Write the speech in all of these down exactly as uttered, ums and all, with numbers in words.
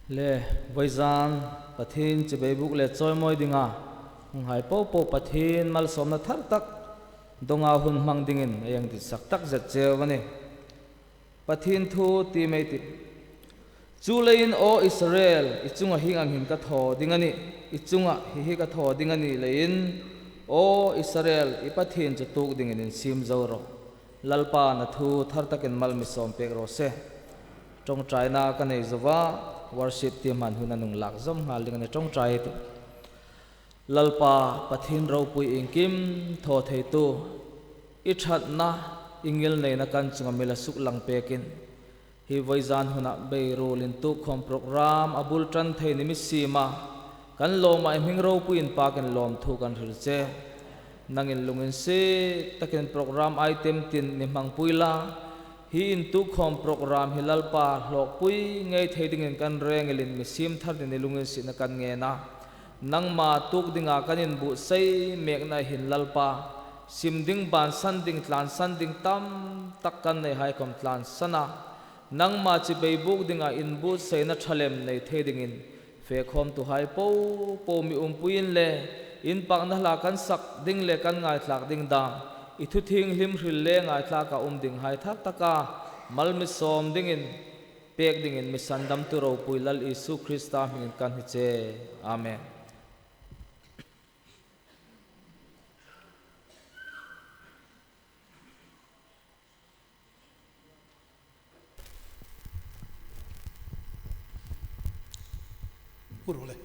Le, vawizan Pathien chibai buk le chawimawi dinga hung hai po po Pathien malsawmna thar tak donga hun hmang dingin ei hang ditsak tak zet cheu a nih. Pathien thu ti mei ti. Chuleiin, aw Israel, i chunga hieng ang hin ka thaw ding a nih, i chunga hi hi ka thaw ding a ni leiin, aw Israel, i Pathien chu tuok dingin insiem zo rawh. Lalpan a thu thar takin mal mi sawm pek raw se. Ṭawngṭaina ka nei zo a, worship team-in hun an hung lak zawm nghal ding a nih, ṭawngṭai tu. Lalpa Pathien ropui iengkim thaw theitu, i ṭhatna, i ngilneina kan chunga mi la suklang pekin, hi vawizan huna Beirul intuok khawm program a bul ṭan thei ni mi siem a, kan lawma i hming ropui inpakin lawmthu kan hril che. Nangin lunginsiet takin program item tin ni hmangpui la, hi intuok khawm program hi Lalpa hlawkpui ngei thei dingin kan rengin mi siem thar dingin i lunginsietna kan ngen a. Nangma tuok dinga kan inbuotsai mekna hin Lalpa, sim ding, bansan ding, tlansan ding tam tak kan nei hai khawm tlansan a, nangma chibai buk dinga inbuotsaina ṭha lem nei thei dingin, fe khawmtuhai po po mi umpui inle, inpakna hla kan sak ding le kan ngaithlak ding dam, i thu thienghlim hril le ngaithlaka um dinghai thar taka mal mi sawm dingin, pek dingin mi sandamtu ropui Lal Isu Krista hmingin kan hni che. Amen. Hur ule.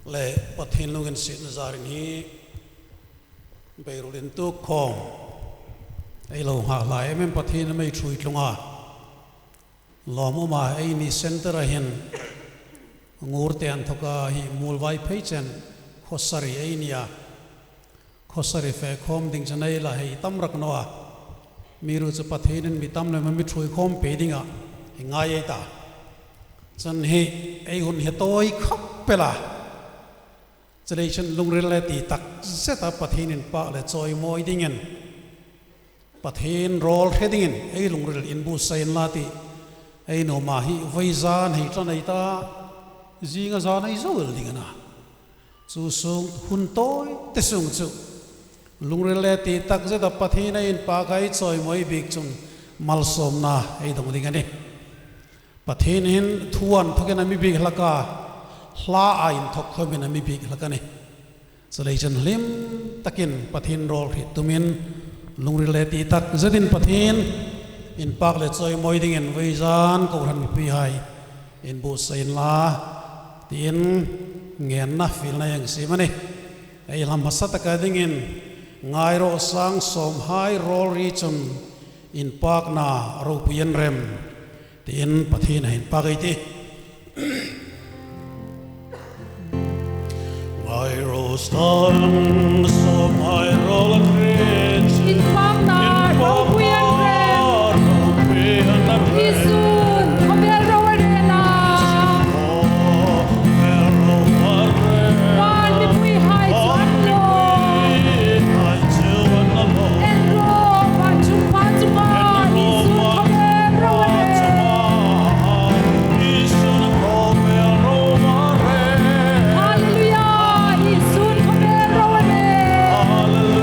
Le, Pathien lunginsietna zarin hi Beirul intuok khawm ei lo nghak lai em em, Pathien a mi ṭhuoi tlung a. Lawm um a, eini center-a hin Ngurte inthoka hi Muolvaiphei chen khawsari ei ni a. Khawsari fe khawm ding chen ei la hei tam rak naw a. Amiruokchu Pathienin mi tam lem a mi ṭhuoi khawm pei dinga hi ngai ei ta. Chun hi ei hun hi tawi khawp el a. Chuleiin lungril le ti tak zeta Pathien inpak le chawimawi dingin, Pathien rawl hre dingin ei lungril inbuotsai inla ti ei nuom a. Hi vawizan hei ṭan ei ta, zinga zan ei zo el ding a na. Chu sung hun tawi te sung chu lungril le ti tak zeta Pathien ei inpak, ei chawimawi bik chun malsawmna ei dong ding a nih. Pathienin thu a inthokin a mi biek hlak a, hla a inthok khawmin a mi biek hlak a nih. Chuleiin hlim takin Pathien rawl hriet tumin lungril le ti tak zetin Pathien inpak le chawimawi dingin vawizan kohran mipihai inbuotsai inla, tiin ngenna fielna ei hang siem a nih. Ei hla hmasa taka dingin Ngairaw sang sawmhai rawl ri chun inpakna ropui an rem, tiin Pathien a inpak ei tih. Ngairaw sang sawmhai rawl an ri chun inpakna ropui an rem. Isun khawvel ro a rem a. Van mipuihai chu an lawm. En ro, van chungpa chunga Isun khawvel ro a rem. Hallelujah, Isun khawvel ro a rem.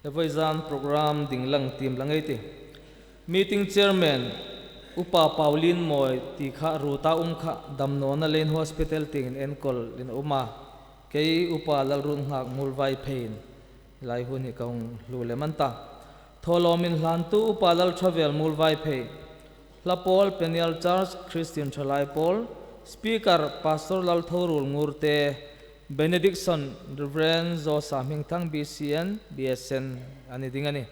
Le vawizan program ding lang tiem lang ei tih. Meeting chairman Upa Paulin Mawi ti kha ruot a um kha, damnawna leiin hospital tieng enkawl in a um a. Kei Upa Lalrunngak Muolvaiphei'n hi lai hun hi ka hung hluo lem an ta. Thawlawm inhlantu Upa Lalṭhavel Muolvaiphei. Hla pawl Peniel Church Christian Thalai Pawl. Speaker Pastor Lalthoruol Ngurte. Benediction Reverend Josa Hmingthang B C N, B S N a ni ding a nih.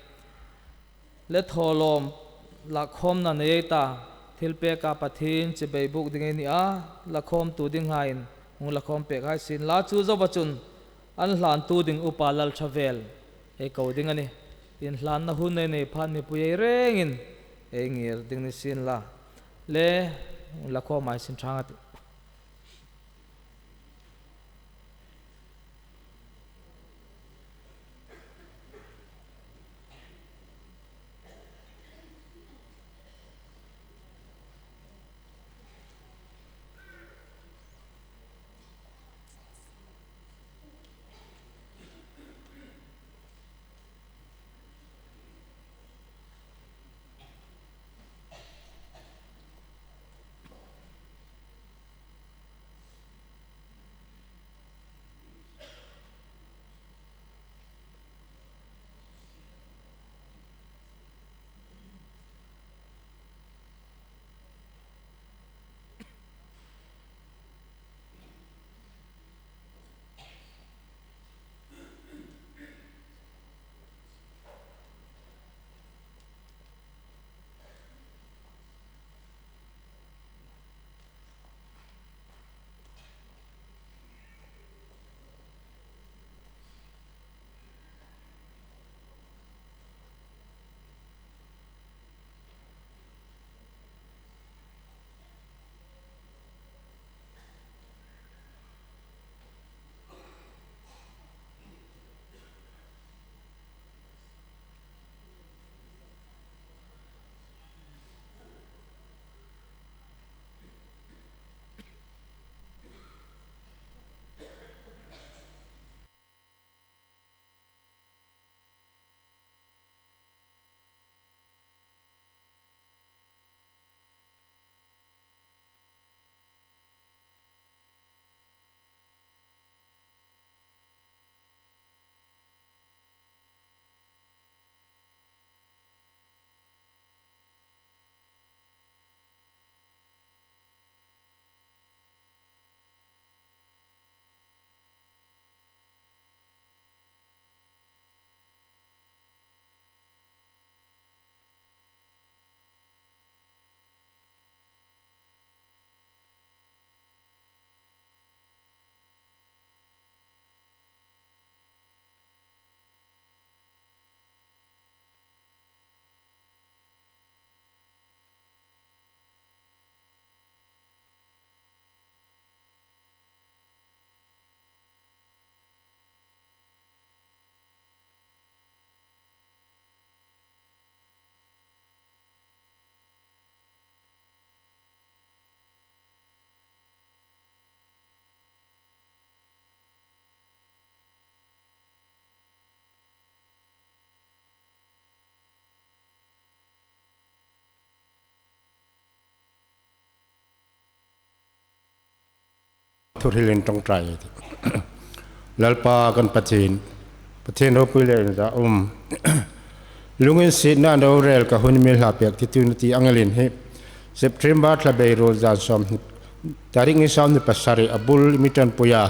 Le thawlawm lakhawmna nei ei ta, thilpeka Pathien chibai buk ding ei ni a, lakhawmtu dinghaiin hung lakhawm pek hai sien la, chu zoa chun an hlantu ding Upa Lalṭhavel ei ko ding a nih. Inhlanna hun nei nei phan mipui ei rengin ei ngir ding ni sien la. Le hung lakhawm hai sien ṭhang a tih. Thuhrilin ṭawngṭai ei tih. Lalpa kan Pathien, Pathien ropui le inza um. Lunginsietna rorel ka hun mi hla pek titu na ti ang elin hi. September thla bei ruol zan sawm, tarik ni sawmhni pasari a bul mi ṭanpuia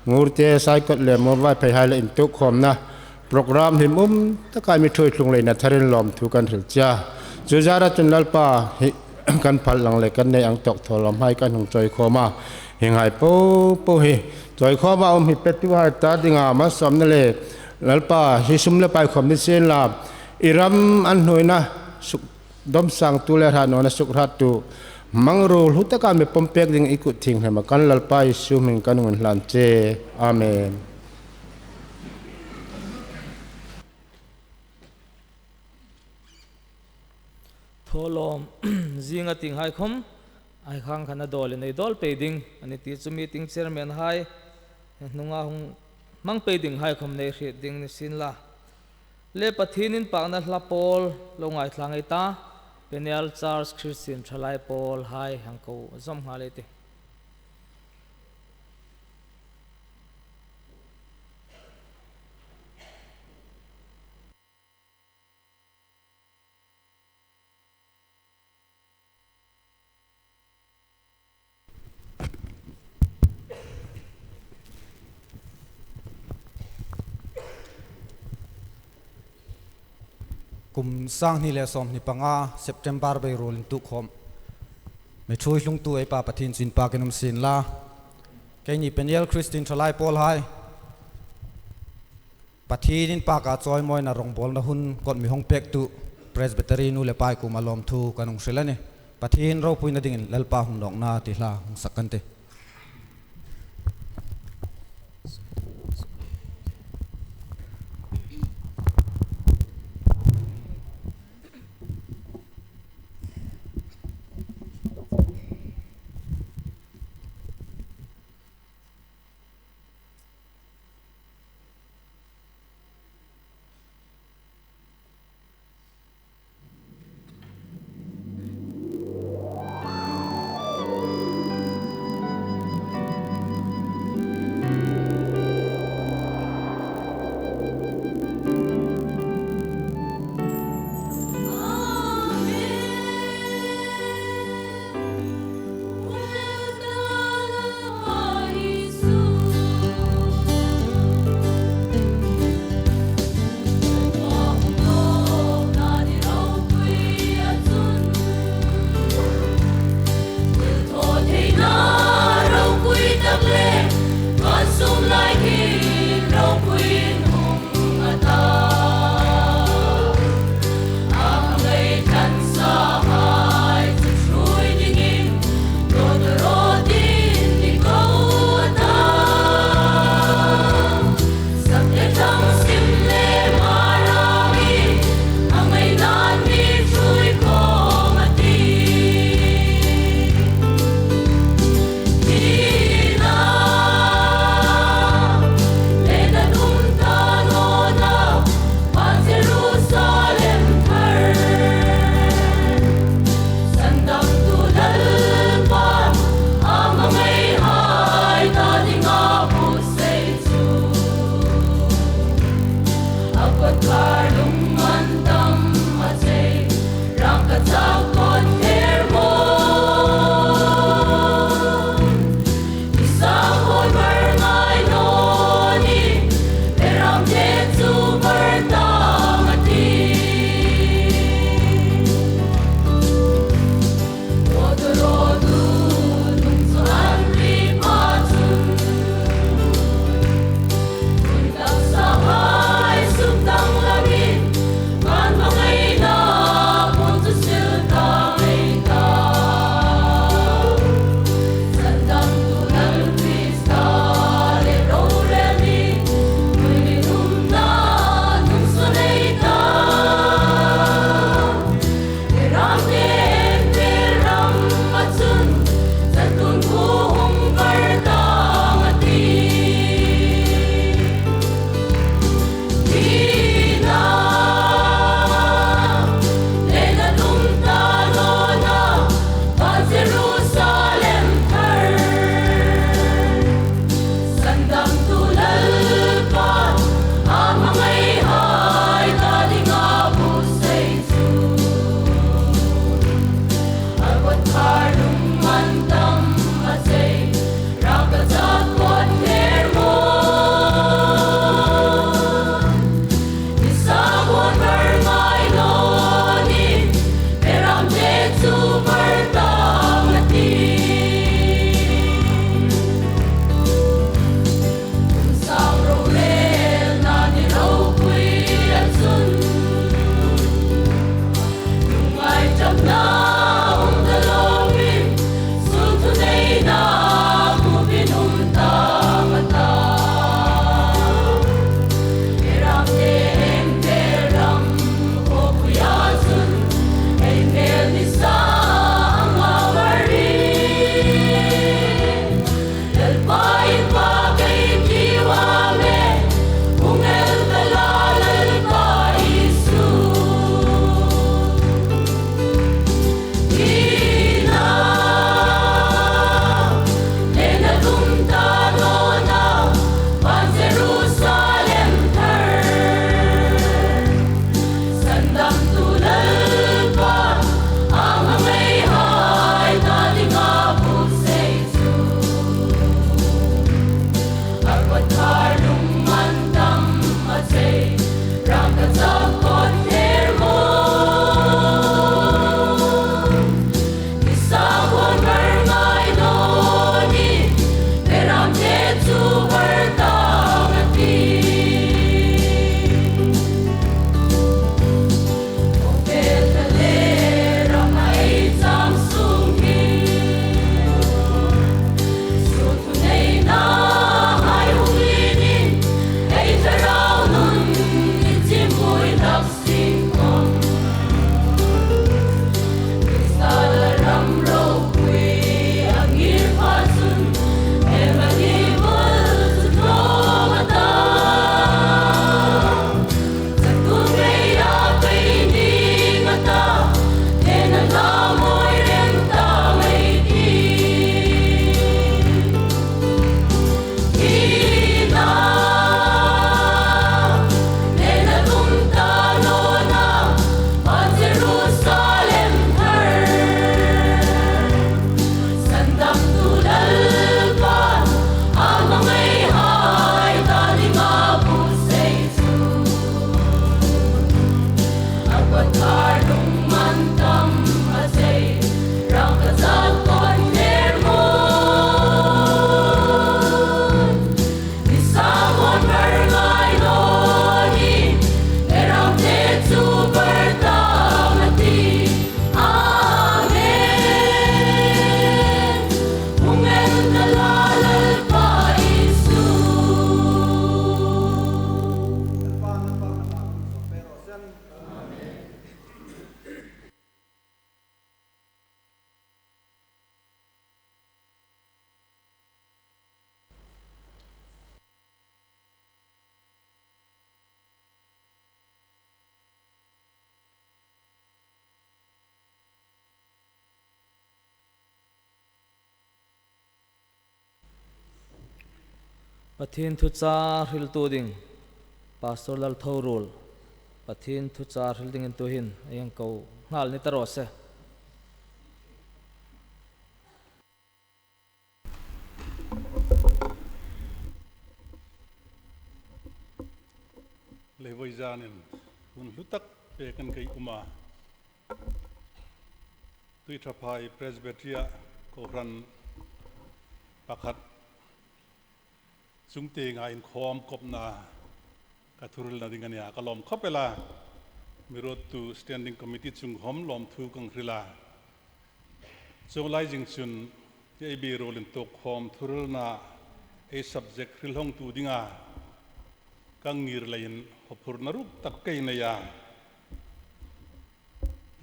Ngurte, Saikot le Muolvaiphei hai le intuok khawmna program himum taka mi ṭhuoi tlung leina tharin lawmthu kan hril che a. Chu zara chun Lalpa hi kan phal lang le kan nei ang tawk thawlawm hai kan hung chawi khawm a. Hieng hai po po hi chawi khawma um hi petuhai ta dinga malsawmna le Lalpa hi sum le pai khawm ni sien la, i ram an hnuoina suk domsangtu le hrat nawna suk hrattu hmangruo hlu taka mi pawm pek ding i kut thienghlema kan Lalpa Isu hming kan hung inhlan che. Amen. Thawlawm zinga tieng hai khawm, ei khang khan a dawlin ei dawl pei ding a ni ti chu meeting chairman hai hnunga hung hmang pei ding hai khawm nei hriet ding ni sien la. Le Pathien inpakna hla pawl lo ngaithla ei ta, Peniel Church Christian Thalai Pawl hai hang ko zawm nghal ei tih. Kum sang hni le sawmhni panga September bei ruol intukkhawm mi ṭhuoi hlungtu ei Pa Pathien chu inpakin um sien la. Keini Peniel Christian Thalai Pawl hai Pathien inpaka chawimawina rongbawlna hun kot mi hung pektu Presbytery nu le pa kuoma lawmthu kan hung hril a nih. Pathien ropuina dingin Lalpa hung nawkna ti hla hung sak kan tih. Pathien thuchah hriltu ding, Pastor Lalthoruol, Pathien thuchah hril dingin tuhin a hang ko nghal ni ta raw se. Leivawi zanin hun hlu tak pek kan kei um a. Tuithaphai Presbytery-a kohran pakhat chungtienga inkhawm kopna ka thuhrilna ding a nih a, ka lawm khawp el a. Mi ruottu Standing Committee chung khawm lawmthu kan hril a. Chuong lai zing chun ei biruol intuok khawm thuhrilna ei subject hril hongtu dinga ka ngir leiin haphurna ruk tak ka nei a.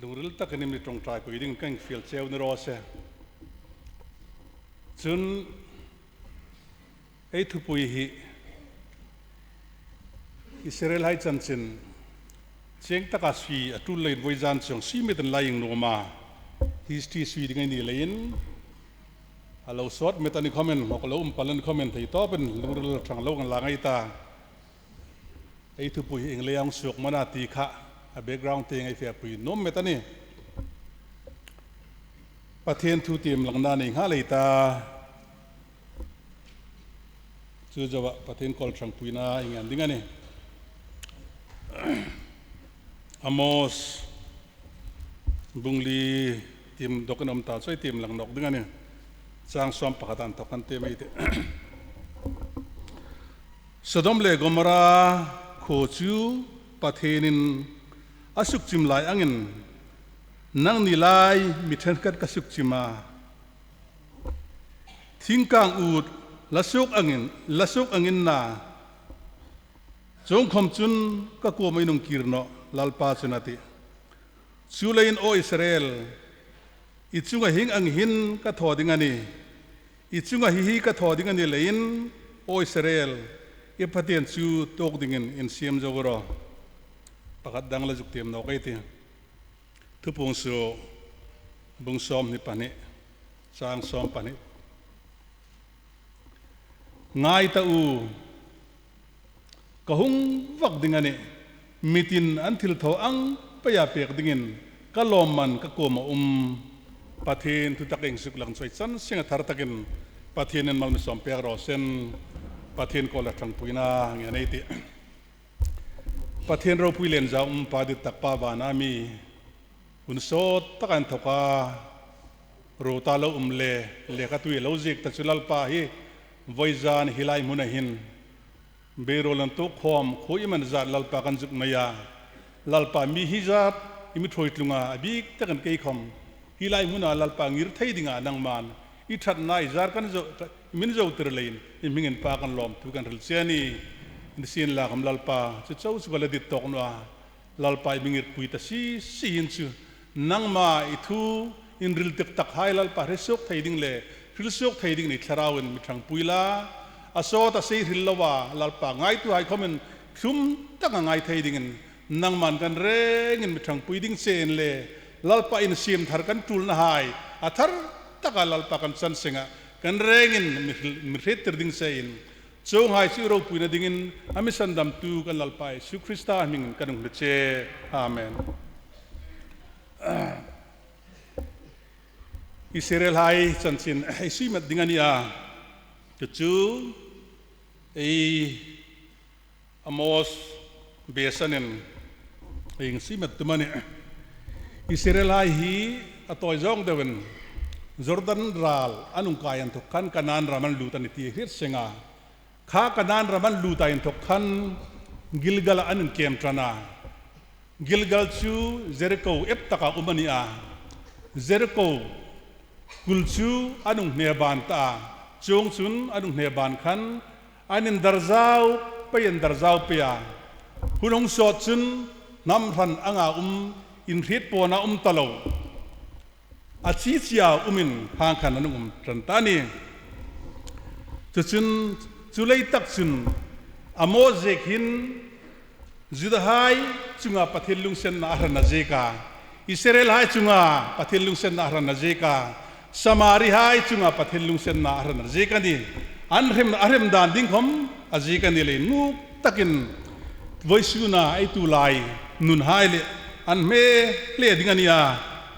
Lungril takin mi ṭawngṭaipui ding ka fiel cheu ni raw se. Chun ei thupui hi Israelhai chanchin chieng taka sui a tul leiin vawizan chuong sui metin lai innuom a, history sui ding ei ni leiin a lo sawt met a ni khawmin, hawk lo um pal a ni khawmin thei tawpin lungril ṭhang lo kan la ngai ta. Ei thupui hi ieng leia hung suok am a na ti kha a background tieng ei fepui nuom met a nih. Pathien thu tiem langna nei nghal ei ta. Chu zoa Pathien kawl ṭhangpuina ei ngen ding a nih. Amos bung li tiem dawk an um ta chu ei tiem lang nawk ding a nih. Chang sawm pakhat inthok kan tiem ei tih. Sodom le Gomorrah khuo chu Pathienin a sukchim lai angin nangni lai mi ṭhenkhat ka sukchim a. Thingkang ut la suok angin, la suok angin na. Chuong khawm chun ka kuomah in hung kir nawh, Lalpa chun a tih. Chuleiin aw Israel, i chunga hieng ang hin ka thaw ding a nih. I chunga hi hi ka thaw ding a ni leiin, aw Israel, i Pathien chu tuok dingin insiem zo rawh. Pakhat dang la zuk tiem nawk ei tih. Thupuong suok bung sawmhni pahni, chang sawm pahni. Ngai ta u, ka hung vak ding a nih, mitin an thilthaw ang peia pek dingin ka lawmman ka kuoma um. Pathien thu tak ei suklang chu ei chan senga thar takin Pathienin mal mi sawm pek raw se. Pathien kawla ṭhangpuina ngen ei tih. Pathien ropui lenza um Pa dit tak Pa vana mi, hun sawt taka inthoka ro ta lo um le, lekhatui lo ziek ta chu Lalpa hi vawizan hi lai hmuna hin biruol intuok khawm khuo iemani zat Lalpa kan zuk nei a. Lalpa mi hi zat i mi ṭhuoi tlunga a bik takin kei khawm hi lai hmuna Lalpa ngir thei dinga nangman i ṭhatna i zar kan zo, min zo tir leiin i hmingin Pa kan lawmthu kan hril che a nih. Nisienlakhawm Lalpa chu chau chu ka la dit tawk naw a. Lalpa i mi ngirpui ta si si hin chu nangma i thu inril tak takhai Lalpa hre suok thei ding le hril suok thei dingin i thlarauin mi ṭhangpui la. A sawt a sei hril loa Lalpa ngaituhai khawmin thlum taka ngai thei dingin nangman kan rengin mi ṭhangpui ding che a ni le, Lalpa insiem thar kan ṭulnahai a thar taka Lalpa kan chan senga kan rengin mi hril, mi hriettir ding chein, chuonghai chu i ropuina dingin a mi sandamtu kan Lalpa Isu Krista hmingin kan hung hni che. Amen. Israelhai chanchin ei sui mat ding a ni a. Chu chu ei Amos besanin ei sui mat tum a nih. Israelhai hi a tawi zawng deuin Jordan ral an hung kai inthok khan Kanaan ram an lut a nih ti hriet senga. Kha Kanaan ram an luta inthok khan Gilgal-a an inkem ṭan a. Gilgal chu Jeriko ep taka um a ni a. Jeriko kul chu an hung hne ban ta a. Chuongchun an hung hne ban khan an indar zau pei, indar zau pei a. Hun hung sawt chun hnam hran anga um, inhrietpawna um ta lo. A chi chia umin hang khan an um ṭan ta a nih. Chu chun, chu lei tak chun Amos ziek hin Judahai chunga Pathien lunginsenna a hran a ziek a, Israelhai chunga Pathien lunginsenna a hran a ziek a, Samarihai chunga Pathien lunginsenna a hran a ziek a nih. An hrem, a hrem dan ding khom a ziek a ni leiin nuk takin vawisuna ei tulai nunhai le an hme hle ding a nih a,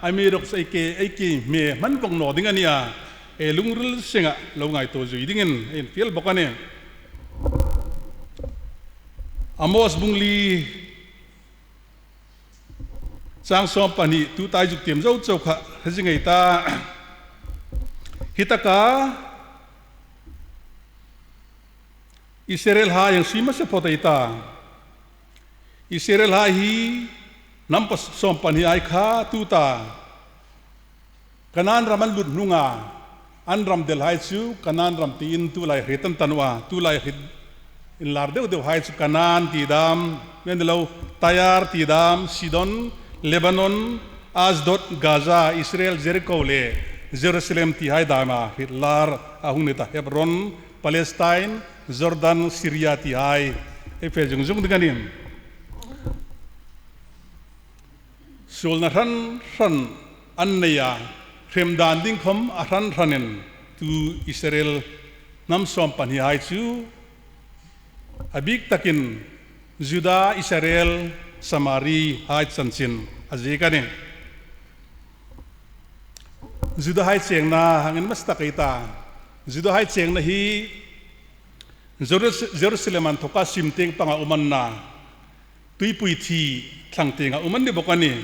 amiruokchu ei ke, ei ke hme hman vawng naw ding a nih a, ei lungril senga lo ngaituo zui dingin ei infiel bawk a nih. Amos bung li chang sawm pahni tuta ei zuk tiem zo chau kha hre zing ei ta. Hi taka Israelhai hang sui hmasa phawt ei ta. Israelhai hi hnam pa sawm pahni hai kha tuta Kanan ram an lut hnunga an ram delhai chu Kanan ram tiin tulai hriet an ta naw a, tulai hriet inlar deu deuhai chu Kanan ti dam, a ni lo, Tyre ti dam, Sidon, Lebanon, Ashdod, Gaza, Israel, Jericho le Jerusalem tihai dama hriet lar a hung ni ta, Hebron, Palestine, Jordan, Syria tihai ei fe zung zung ding a nih. Suolna hran hran an nei a, hrem dan ding khom a hran hranin tu Israel hnam sawm pahnihai chu a bik takin Juda, Israel, Samari hai chanchin a ziek a nih. Judahai chengna hang en hmasa tak ei ta. Judahai chengna hi Jerus-, Jerusalem an thoka sim tieng panga um an na, tuipui thi thlang tienga um an ni bawk a nih.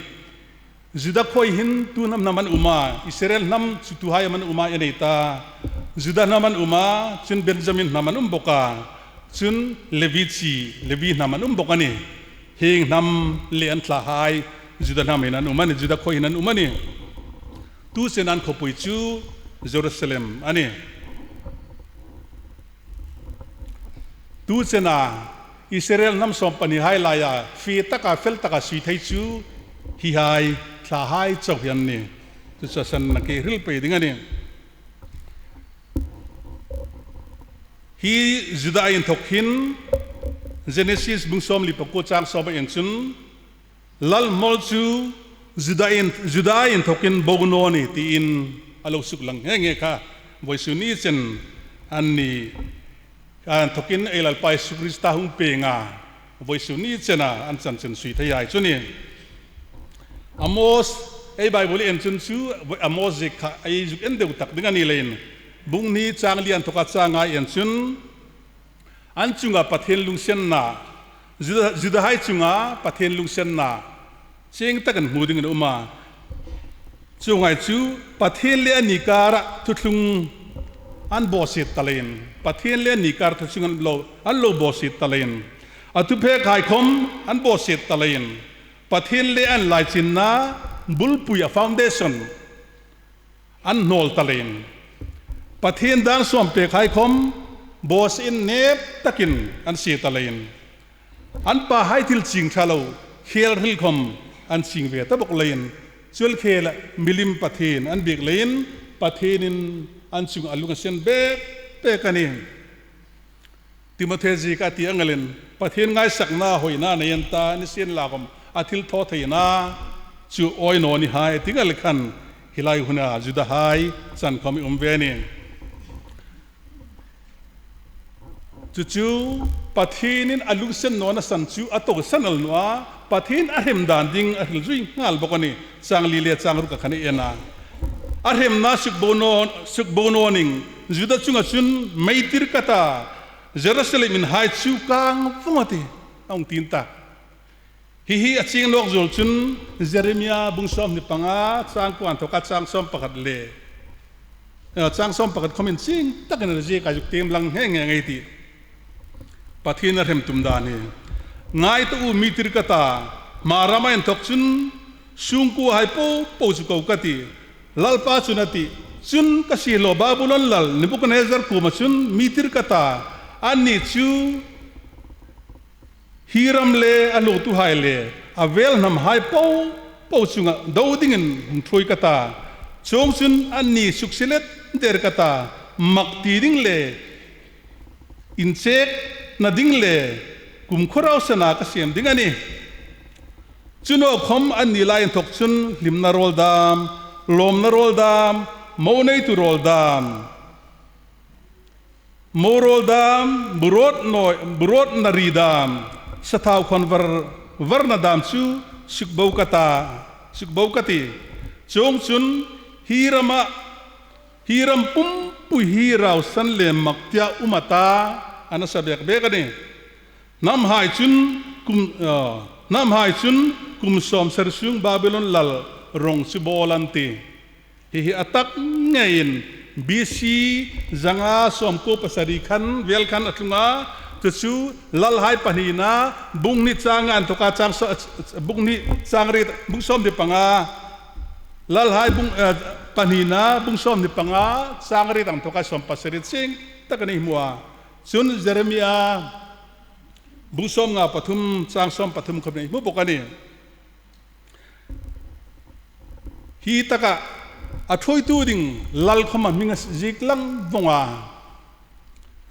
Juda khuo hin tu hnam hnam an um a, Israel hnam chu tuhai am an um a ei nei ta. Juda hnam an um a, chun Benjamin hnam an um bawk a, chun Levi chi, Levi hnam an um bawk a nih. Hieng hnam le an thlahai Juda hnam hin an um a nih, Juda khuo hin an um a nih. Tu chen an khawpui chu Jerusalem a nih. Tu chena Israel hnam sawm pahnihai laia fie taka, fel taka sui thei chu hihai thlahai chau hi an nih. Chu chu a sanna ke hril pei ding a nih. Hi Juda inthok hin Genesis bung sawmli pakuo chang sawm en chun, Lal hmawl chu Juda in, Juda inthokin bo naw ni tiin a lo suklang nghe nghe kha. Vawisun ni chen an ni, an thokin ei Lalpa Isu Krista hung pienga, vawisun ni chena an chanchin sui theihai chu a nih. Amos, ei Bible en chun chu Amos ziek kha ei zuk en deu tak ding a ni leiin, bung hni chang li inthoka chang nga en chun, an chunga Pathien lunginsenna, Juda, Judahai chunga Pathien lunginsenna chieng takin hmu dingin a um a. Chuonghai chu Pathien le anni kara thuthlung an bawsiet ta leiin, Pathien le anni kara thuthlung an lo, an lo bawsiet ta leiin, a thuphekhai khom an bawsiet ta leiin, Pathien le an laichinna bulpui a foundation an hnawl ta leiin, Pathien dan sawm pekhai khom bawsiein nep takin an sie ta leiin, an pahai thil ching ṭha lo khêl hril khom an ching ve ta bawk leiin, chu el khêla milim Pathien an biek leiin, Pathienin an chunga a lunginsen bek bek a nih. Timothe ziek a ti ang elin, Pathien ngaisakna hawina nei an ta, nisienlakhom a thilthawtheina chu awi naw ni hai ti ang el khan hi lai huna Judahai chan khom um ve a nih. Chu chu Pathienin a lunginsen nawna san chu a tawk san el naw a, Pathien a hrem dan ding a hril zui nghal bawk a nih, chang li le chang ruk a khan ei en a. A hremna sukbo naw, sukbo naw ning, Juda chunga chun mei tir ka ta, Jerusalem inhai chu kang vawng a tih, a hung ti ta. Hi hi a chieng nawk zuol chun Jeremia bung sawmhni panga chang kuo inthoka chang sawm pakhat le, eh, chang sawm pakhat khomin chieng takin a ziek a, zuk tiem lang nghe nghe ngei ei tih. Pathien a hrem tum dan hi. Ngai ta u, mi tir ka ta, Hmar rama inthok chun sungkuohai po po chu ko ka tih. Lalpa chun a tih, chun ka siehlaw Babulon lal Nebukadnezzar kuoma chun mi tir ka ta, anni chu hi ram le a hluotuhai le a vêl hnamhai po po chunga do dingin hung ṭhuoi ka ta. Chuongchun anni suksiet der ka ta, mak ti ding le inchekna ding le kumkhuo rausana ka siem ding a nih. Chu naw khom anni lai inthok chun hlimna rawl dam, lawmna rawl dam, mo neitu rawl dam, Morawl dam, burawt nawi, burawtna ri dam, sathau khawn var, varna dam chu sukbo ka ta, sukbo ka tih. Chuongchun hi rama, hi ram pumpui hi rausan le mak tia um a ta, a nasa bek bek a nih. Hnamhai chun kum, ah, hnamhai chun kum sawmsari sung Babylon lal rawng chu bawl an tih. Hi hi a tak ngeiin B C zanga sawmkuo pasari khan vel khan a tlung a, chu chu Lalhai pahnina bung hni chang nga inthawka chang saw, bung hni chang riet, bung sawmhni panga, Lalhai bung, eh, pahnina bung sawmhni panga chang riet inthawka sawm pasari ching tak a ni hmu a. Chun Jeremia bung sawmnga pathum chang sawm pathum khawm ni hmu bawk a nih. Hi taka a thuoitu ding lal khawma hming a ziek lang vawng a.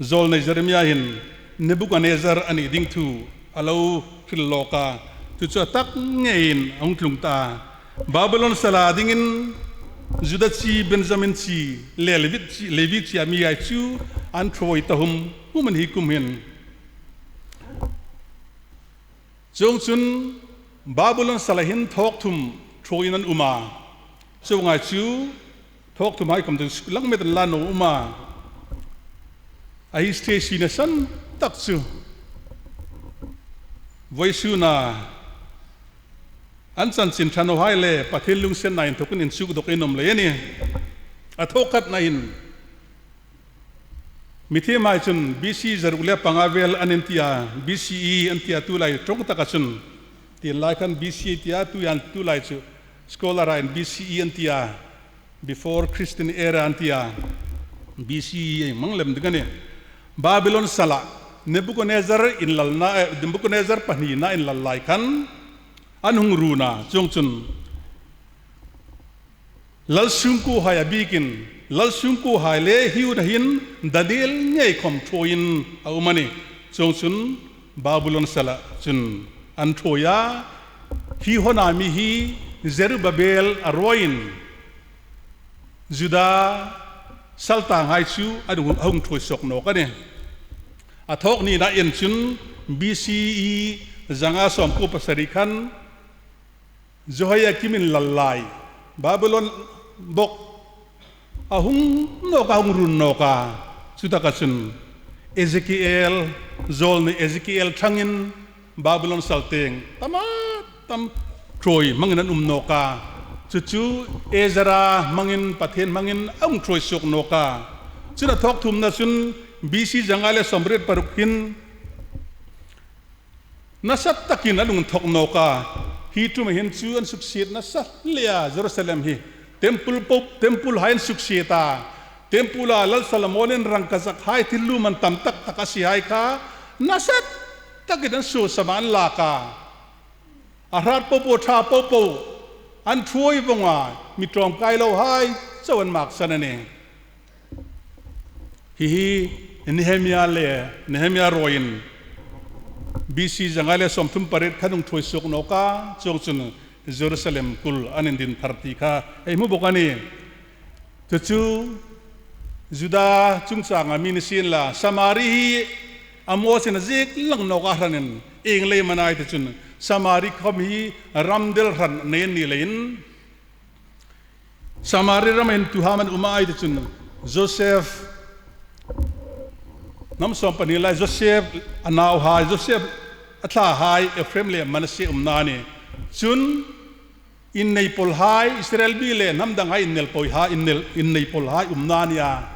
Zawlnei Jeremia hin Nebuchadnezzar a ni ding thu a lo hril lawk a, chu chu a tak ngeiin a hung tlung ta. Babylon sala dingin Juda chi, Benjamin chi, le Levi chi, Levi chi a mihai chu an thuoi ta hum hum a ni hi kum hin. Chuongchun Babylon sala hin thawk thum thuoiin an um a. Chuonghai chu thawk thumhai khawm chu lang met an la naw um a. A history sina san tak chu vawisuna an chanchin ṭha nawhai le Pathien lunginsenna inthokin insukdawk in um lei a nih. A thawk khatna hin mithiemhai chun B C zaruk le panga vel an inti a, B C E an ti a, tulai ṭawng taka chun. Tienlai khan B C E ti a, tuhin tulai chu scholar-in B C E an ti a, before Christian era an ti a, B C E ei hmang lem ding a nih. Babylon sala Nebuchadnezzar inlalna, eh, Nebuchadnezzar pahnina inlal lai khan an hung run a, chuongchun lal sungkuohai a bikin, lal sungkuohai le hi huna hin Daniel ngei khawm thuoiin a um a nih. Chuongchun Babylon sala chun an thuoi a, hi huna mi hi Zerubbabel a ruoiin Juda saltanghai chu a hung, a hung thuoi suok nawk a nih. A thawk nina en chun B C E zanga sawmkuo pasari khan Jehoiakim inlal lai, Babylon bawk a hung nawk a, hung run nawk a. Chutaka chun Ezekiel, zawlnei Ezekiel ṭhangin Babylon sal tieng tam a tam thuoi hmangin an um nawk a. Chu chu Ezra hmangin, Pathien hmangin a hung thuoi suok nawk a. Chun a thawk thumna chun B C zanga le sawmriet paruk hin nasa takin an hung thawk nawk a. Hi ṭuma hin chu an suksiet nasa hle a, Jerusalem hi. Temple po, temple-hai an suksiet a. Temple-a Lal Solomonin rangkazakhai thil lum an tam tak tak a siehai kha nasa takin an suo sama an lak a. A hrat po po, ṭha po po an thuoi vawng a, mi ṭawmkai lohai chau an maksan a nih. Hi hi Nehemia le, Nehemia ruoiin B C zanga le sawmthum pariet khan hung thuoi suok nawk a, chuongchun Jerusalem kul an indin thar ti kha ei hmu bawk a nih. Chu chu Juda chungchanga mi ni sienla, Samari hi Amosin a ziek lang nawk a hranin, ieng leiin am a ni ti chun Samari khawm hi ram del hran nei an ni leiin, Samari rama hin tuhai am an um a ti chun Joseph, hnam sawm pahni lai Joseph a nauhai, Joseph a thlahai Ephraim le Manasseh umna a nih. Chun innei pawlhai, Israel mi le hnam danghai innei pawlhai, innei, innei pawlhai umna a nih a.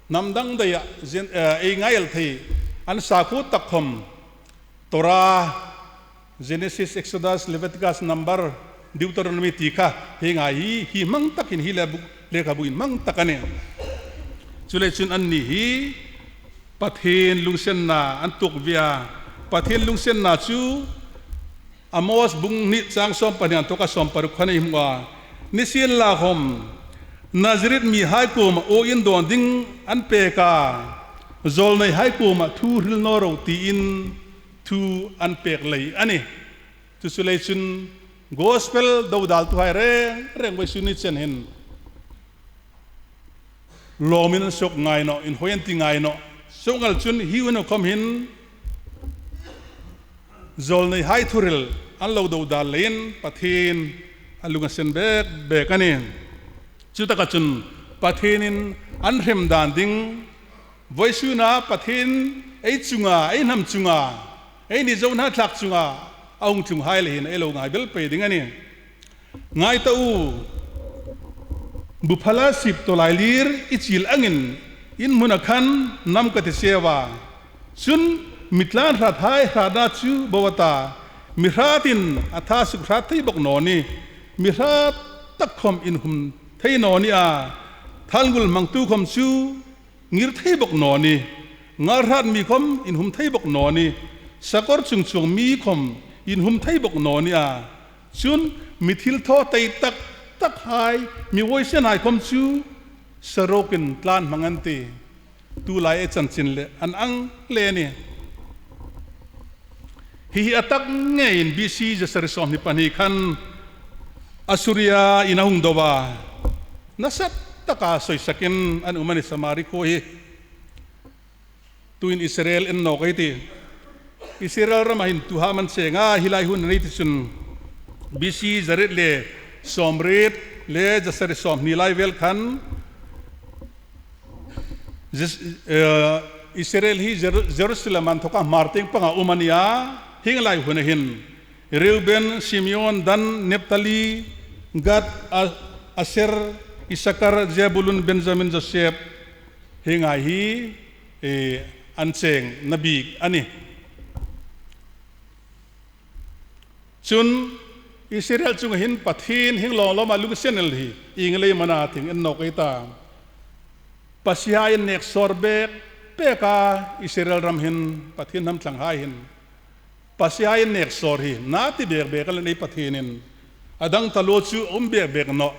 Hnam dang daia, Jen-, eh, ei ngai el thei, an sakhuo tak khawm, Torah, Genesis, Exodus, Leviticus, Number, Deuteronomy ti kha, hienghai hi, hi hmang takin hi le bu, lekhabu in hmang tak a nih. Chuleiin chun anni hi Pathien lunginsenna an tuok ve a. Pathien lunginsenna chu Amos bung hni chang sawm pahni inthawka sawm paruk khan ei hmu a. Nisienlakhawm Nazareth mihai kuoma aw indawn ding an pek a, zawlneihai kuoma thu hril naw ro tiin thu an pek lei a nih. Chu chu lei chun gospel dodaltuhai reng reng vawisun ni chen hin lawmin an suok ngai nawh, inhawi an ti ngai nawh. Chuong ang chun hi hun khom hin zawlneihai thuhril an lo do dan leiin Pathien a lung a sen bek bek a nih. Chutaka chun Pathienin an hrem dan ding, vawisuna Pathien ei chunga, ei hnam chunga, eini Zo hnathlak chunga a hung tlunghai le hin ei lo ngai bel pei ding a nih. Ngai ta u, bu phala sip tawlailir i chil angin in hmuna khan nam ka ti cheu a. Chun mi tlan hrathai hratna chu bo a ta, mi hratin a tha suk hrat thei bawk naw ni, mi hrat tak khom inhum thei naw ni a, thalngul hmangtu khom chu ngir thei bawk naw ni, ngal hrat mi khom inhum thei bawk naw ni, sakawr chung chuong mi khom inhum thei bawk naw ni a. Chun mi thilthaw tei tak takhai, mi voisenhai khom chu sarokin tlan hmang an tih. Tulai ei chanchin le an ang le ni. Hi hi a tak ngeiin B C zasari sawmhni pahni khan Assuria-in a hung do a, nasa taka sawisakin an um a ni Samari khuo hi. Tuin Israel en nawk ei tih. Israel rama hin tu ham an cheng a, hi lai hun nei ti chun B C zariet le sawmriet le zasari sawmhni lai vel khan Jes-, eh, Israel hi Jer-, Jerusalem a inthoka Hmar tieng panga um a ni a, hieng lai huna hin Reuben, Simeon, Dan, Naphtali, Gad, A-, Aser, Isakar, Zebulun, Benjamin, Joseph, hienghai hi, eh, an chengna bik a nih. Chun Israel chunga hin Pathien hieng lawnglawma lungsen el hi ieng lei am a na ti hi en nawk ei ta. Pasiehai an nek sawr bek bek a, Israel ram hin Pathien hnam thlanghai hin Pasiehai an nek sawr hi na ti bek bek a, le nei Pathienin a dang taluo chu um bek bek nawh.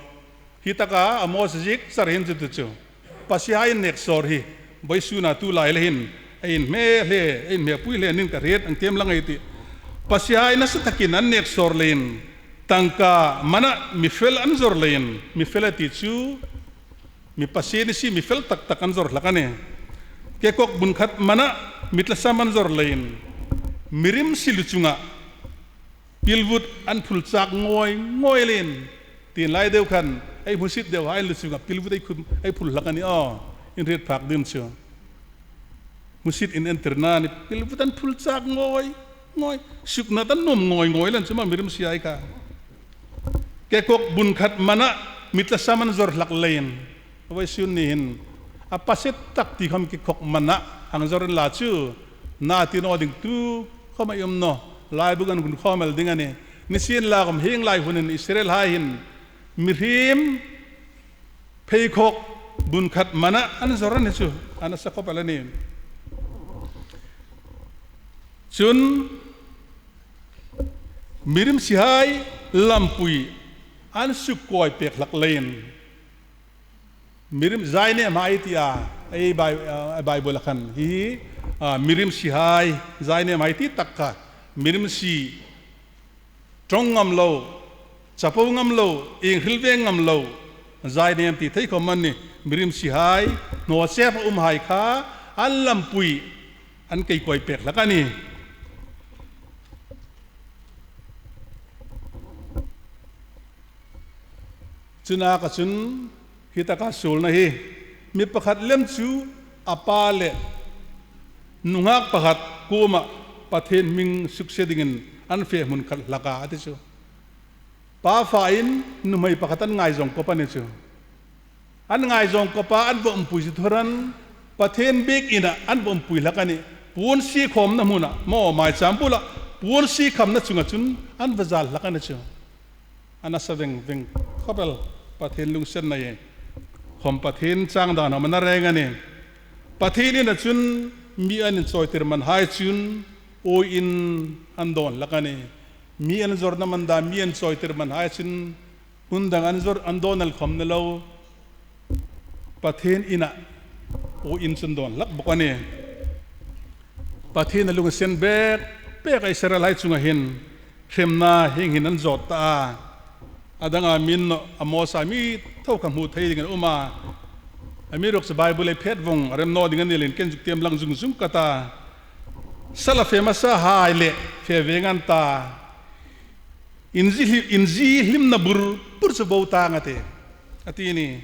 Hi taka Amos ziek char hin chu tu chu Pasiehai an nek sawr hi vawisuna tulai le hin ei inhme hle, ei inhmepui hle ning ka hriet ang, tiem lang ei tih. Pasiehai nasa takin an nek sawr leiin tangka mana mi fel an zawr leiin, mi fel a ti chu mi Pasie ni si mi fel tak tak an zawr hlak a nih. Kekawk bun khat mana mi tlasam an zawr leiin, mi rimsi lu chunga pilvut an phul chak ngawi ngawi leiin, tienlai deu khan ei hmusit deuhai lu chunga pilvut ei khum, ei phul hlak a nih aw, in hriet phak ding chu. Hmusit inentirna ni pilvut an phul chak ngawi ngawi, suknat an nuom ngawi ngawi leiin chu ma mi rimsihai kha. Kekawk bun khat mana mi tlasam an zawr hlak leiin, vawisun ni hin a Pasie tak ti khom kekawk mana hang zawr inla chu na ti naw ding tu khom ei um nawh. Laibu kan hun khawm el ding a nih. Nisienlakhom hieng lai hunin Israelhai hin mihriem pheikhawk bun khat mana an zawr a ni chu, a nasa khawp el a nih. Chun mi rimsihai lampui an suk kawi pek hlak leiin, mi rim zainêmhai ti a, ei Bai-, a, Bible-a khan hi, a, mi rimsihai zainêmhai ti tak kha, mi rimsi ṭawng ngam lo, chapo ngam lo, ieng hril veng ngam lo zainêm ti thei khom an nih. Mi rimsihai, hnaw chep a umhai kha an lampui an kei kawi pek hlak a nih. Chun a ka chun hi taka suolna hi mi pakhat lem chu a pa le nunghak pakhat kuoma Pathien hming sukse dingin an fe hmun khat hlak a, a ti chu. Pa fain nuhmei pakhat an ngaizawng kawp a ni chu. An ngaizawng kawp a, an va umpui chu thuran Pathien biek ina an va umpui hlak a nih. Puon sie khawmna hmuna, maw, maicham bula puon sie khamna chunga chun an va zal hlak a ni chu. A nasa veng veng khawp el, Pathien lungsenna hi khom Pathien chang dan khom a na reng a nih. Pathien ina chun mi an inchawitir manhai chun uoin an dawn hlak a nih. Mi an zawrna man dan, mi an chawitir manhai chun hmun dang an zawr, an dawn el khom ni lo, Pathien ina uoin chun dawn hlak bawk a nih. Pathien a lungsen bek bek a Israelhai chunga hin hremna hieng hin an zawt ta a. A danga mi ni naw, Amos-a mi tho kha hmu thei dingin a um a. Amiruokchu Bible ei phet vong a rem naw ding a ni leiin ken zuk tiem lang zung zung ka ta. Sala fe hmasahai le fe veng an ta. Inzie hli-, inzie hlimna bur bur chu bo tang a tih, a ti ni.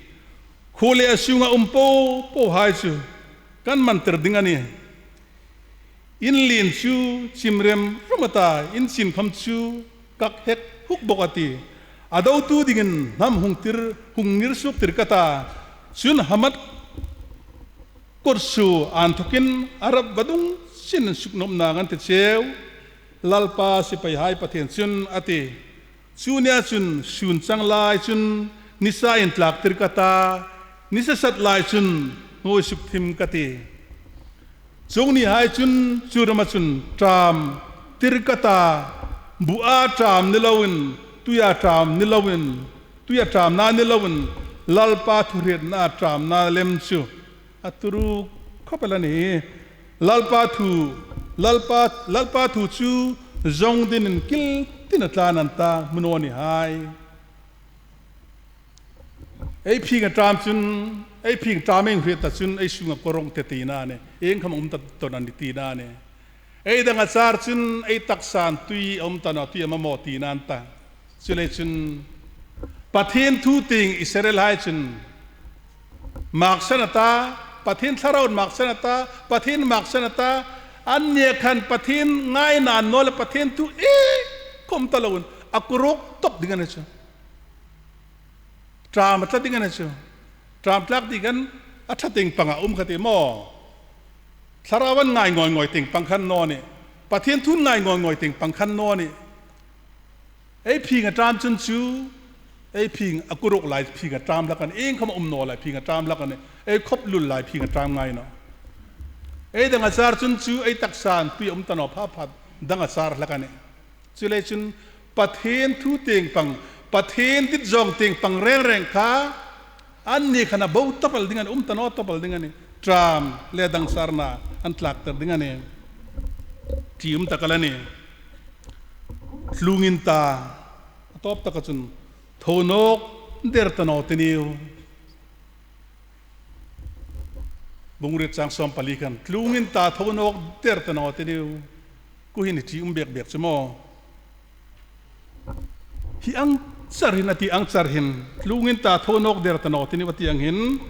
Khuo le a sunga um po pohai chu kan man tir ding a nih. In lien chu chim rem rem a ta, in chin kham chu kak hek huk bok a tih. A dotu dingin hnam hung tir, hung ngir suok tir ka ta. Chun Hamat kawtsuo a inthokin Arab vadung sin suknopna ngan ti cheu, Lalpa sipaihai Pathien chun, a ti. Chu nia chun sun chang lai chun nisa intlak tir ka ta, nisa sat lai chun hnuoi suk thim ka tih. Chuong nihai chun chu rama chun ṭam tir ka ta, bua ṭam ni loin, tuia ṭam ni loin, tuia ṭamna ni loin, Lalpa thuhrietna ṭamna lem chu a turu khawp el a nih. Lalpa thu, Lalpa, Lalpa thu chu zong dingin kil tin a tlan an ta, hmu naw ni hai. Ei phing a ṭam chun, ei phing ṭam ei hriet ta chun, ei sunga kawrong te tina a nih, iengkhawm um ta tawn a ni tina a nih. Ei dang a char chun, ei taksan tui a um ta naw, tui a mamaw tina an ta. Chuleiin chun, Pathien thu tieng Israelhai chun, maksan a ta, Pathien thlarauin maksan a ta, Pathien maksan a ta, anni khan Pathien ngaina naw le Pathien thu iengkhawm um ta loin, a kuruok tawp ding a ni chu. Ṭam a tla ding a ni chu. Ṭam tlak ding khan a ṭha tieng panga um kha ti maw. Thlarau an ngai ngawi ngawi tieng pang khan naw ni. Pathien thu ngai ngawi ngawi tieng pang khan naw ni. Ei phing a ṭam chun chu, ei phing a kuruok lai phing a ṭam hlak a nih, iengkhawm um naw lai phing a ṭam hlak a nih, ei khop lul lai phing a ṭam ngai naw. Ei dang a char chun chu, ei taksan tui a um ta naw pha pha dang a char hlak a nih. Chuleiin chun Pathien thu tieng pang, Pathien dit zawng tieng pang reng reng kha, anni khan a bo tawp el ding a nih, um ta naw tawp el ding a nih, ṭam le dang charna an tlak tir ding a nih. Ṭium tak el a nih. Tlung in ta, a tawp taka chun, tho nawk der ta naw ti niu. Bung riet chang sawm pali khan, tlung in ta tho nawk der ta naw ti niu. Khuo hin hi ṭium bek bek chu maw. Hi ang char hin a ti ang char hin, tlung in ta tho nawk der ta naw ti niu a ti ang hin,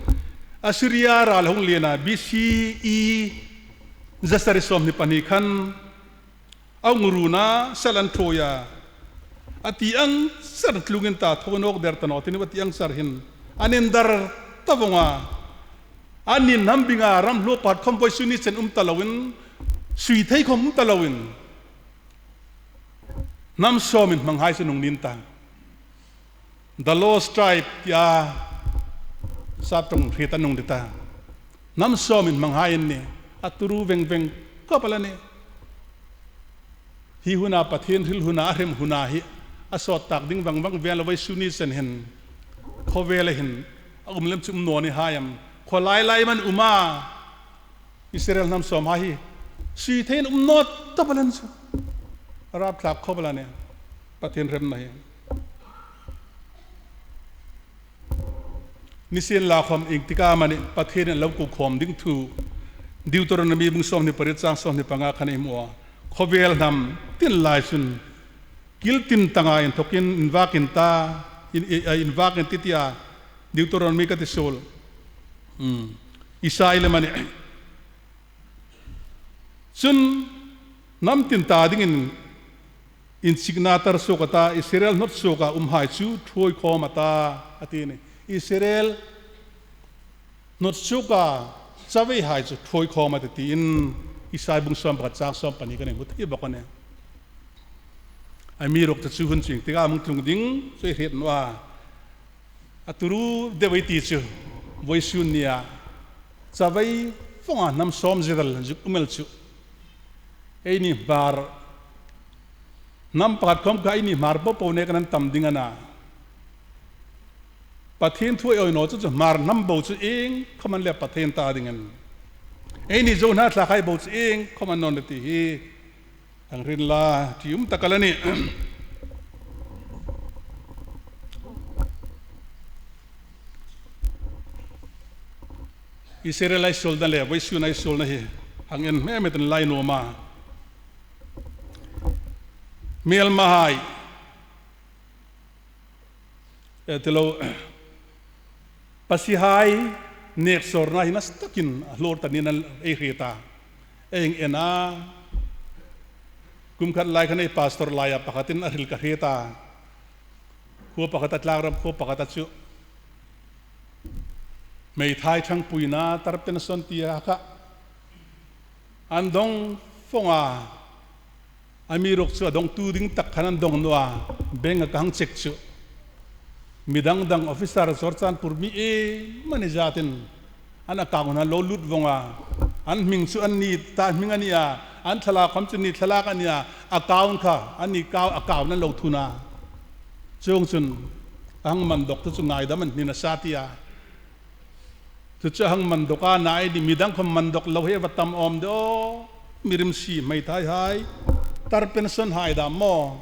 Assyria ral hung liena B C E zasari sawmhni pahni khan, a hung run a, sal an ṭhuoi a, a ti ang char tlung in ta tho nawk der ta naw ti niu a ti ang char hin, an indar ta vong a, anni hnam binga ram hluo pakhat khawm vawisun ni chen um ta loin, sui thei khawm um ta loin, hnam sawmin hmanghai chu an hung ni ta. The Lost Tribe tia sap ṭawng hriet an hung ni ta. Hnam sawmin hmanghai an nih, a turu veng veng khawp el a nih. Hi huna Pathien hril huna, a hrem huna hi a sawt tak ding vang vang vel a, vawisun ni chen hin khawvela hin a um lem chu um naw ni hai am. Khaw lai lai am an um a. Israel hnam sawmhai hi sui theiin um naw tawp el an chu. A rap thlak khawp el a nih. Pathien hremna hi. Nisienlakhawm iengtik amani Pathienin a lo ko khawm ding thu Deuteronomy bung sawmhni pariet chang sawmhni panga khan ei hmu a. Khawvel hnam tin lai chun kil tin tanga inthokin invak in ta, in, in, invak in ti tia Deuteronomy ka ti suol. Hmm. Isai le amani. Chun hnam tin ta dingin inchikna tar suok a ta, Israel hnawt suoka umhai chu ṭhuoi khawm a ta, a ti ni. Israel hnawt suoka chaveihai chu ṭhuoi khawm a ta tiin Isai bung sawm pakhat chang sawm pahni khan ei hmu thei bawk a nih. Amiruokchu hun chu iengtik am hung tlung ding chu ei hriet naw a. A turu deu ei ti chu, vawisun nia chavei vonga hnam sawm zedal zuk um el chu, eini Hmar, hnam pakhat khawm kha eini Hmar po po nek an tam ding a na. Pathien thu ei awi naw chu, chu Hmar hnam bo chu iengkhawm an le Pathien ta ding a nih. Eini Zo hnathlak hai bo chu iengkhawm an naw ni ti hi. Ang rin la, ṭium tak el a nih. Israel-hai suolna le vawisun-hai suolna hi hang en hmel hmel ei ti lai nuom a. Hmelmahai, e, ti lo, pasihai nêksawrna hi nasa takin a hlawr ta niin ei hriet a. Ei en a, kum khat lai khan ei pastor laia pakhatin a hril ka hriet a. Khuo pakhata, Tlangram khuo pakhata chu hmeithai ṭhangpuina, tar pension tia kha an dong vong a. Amiruokchu a dongtu ding tak khan an dong naw a, bank-a ka hang check chu mi dang dang officer Churachandpur mi iem a ni zatin an account-a lo lut vong a. An hming chu anni ta hming a ni a, an thlalak khawm chu ni thlalak a ni a, account kha anni kha account an lo thun a. Chuongchun a hang man dawk tu chu ngaidam a ni nasa ti a. Chu chu a hang man dawk a, na ei ni mi dang khawm man dawk lo hi va tam awm de aw. Mirimsi, hmeithaihai, tar pension-hai dam maw.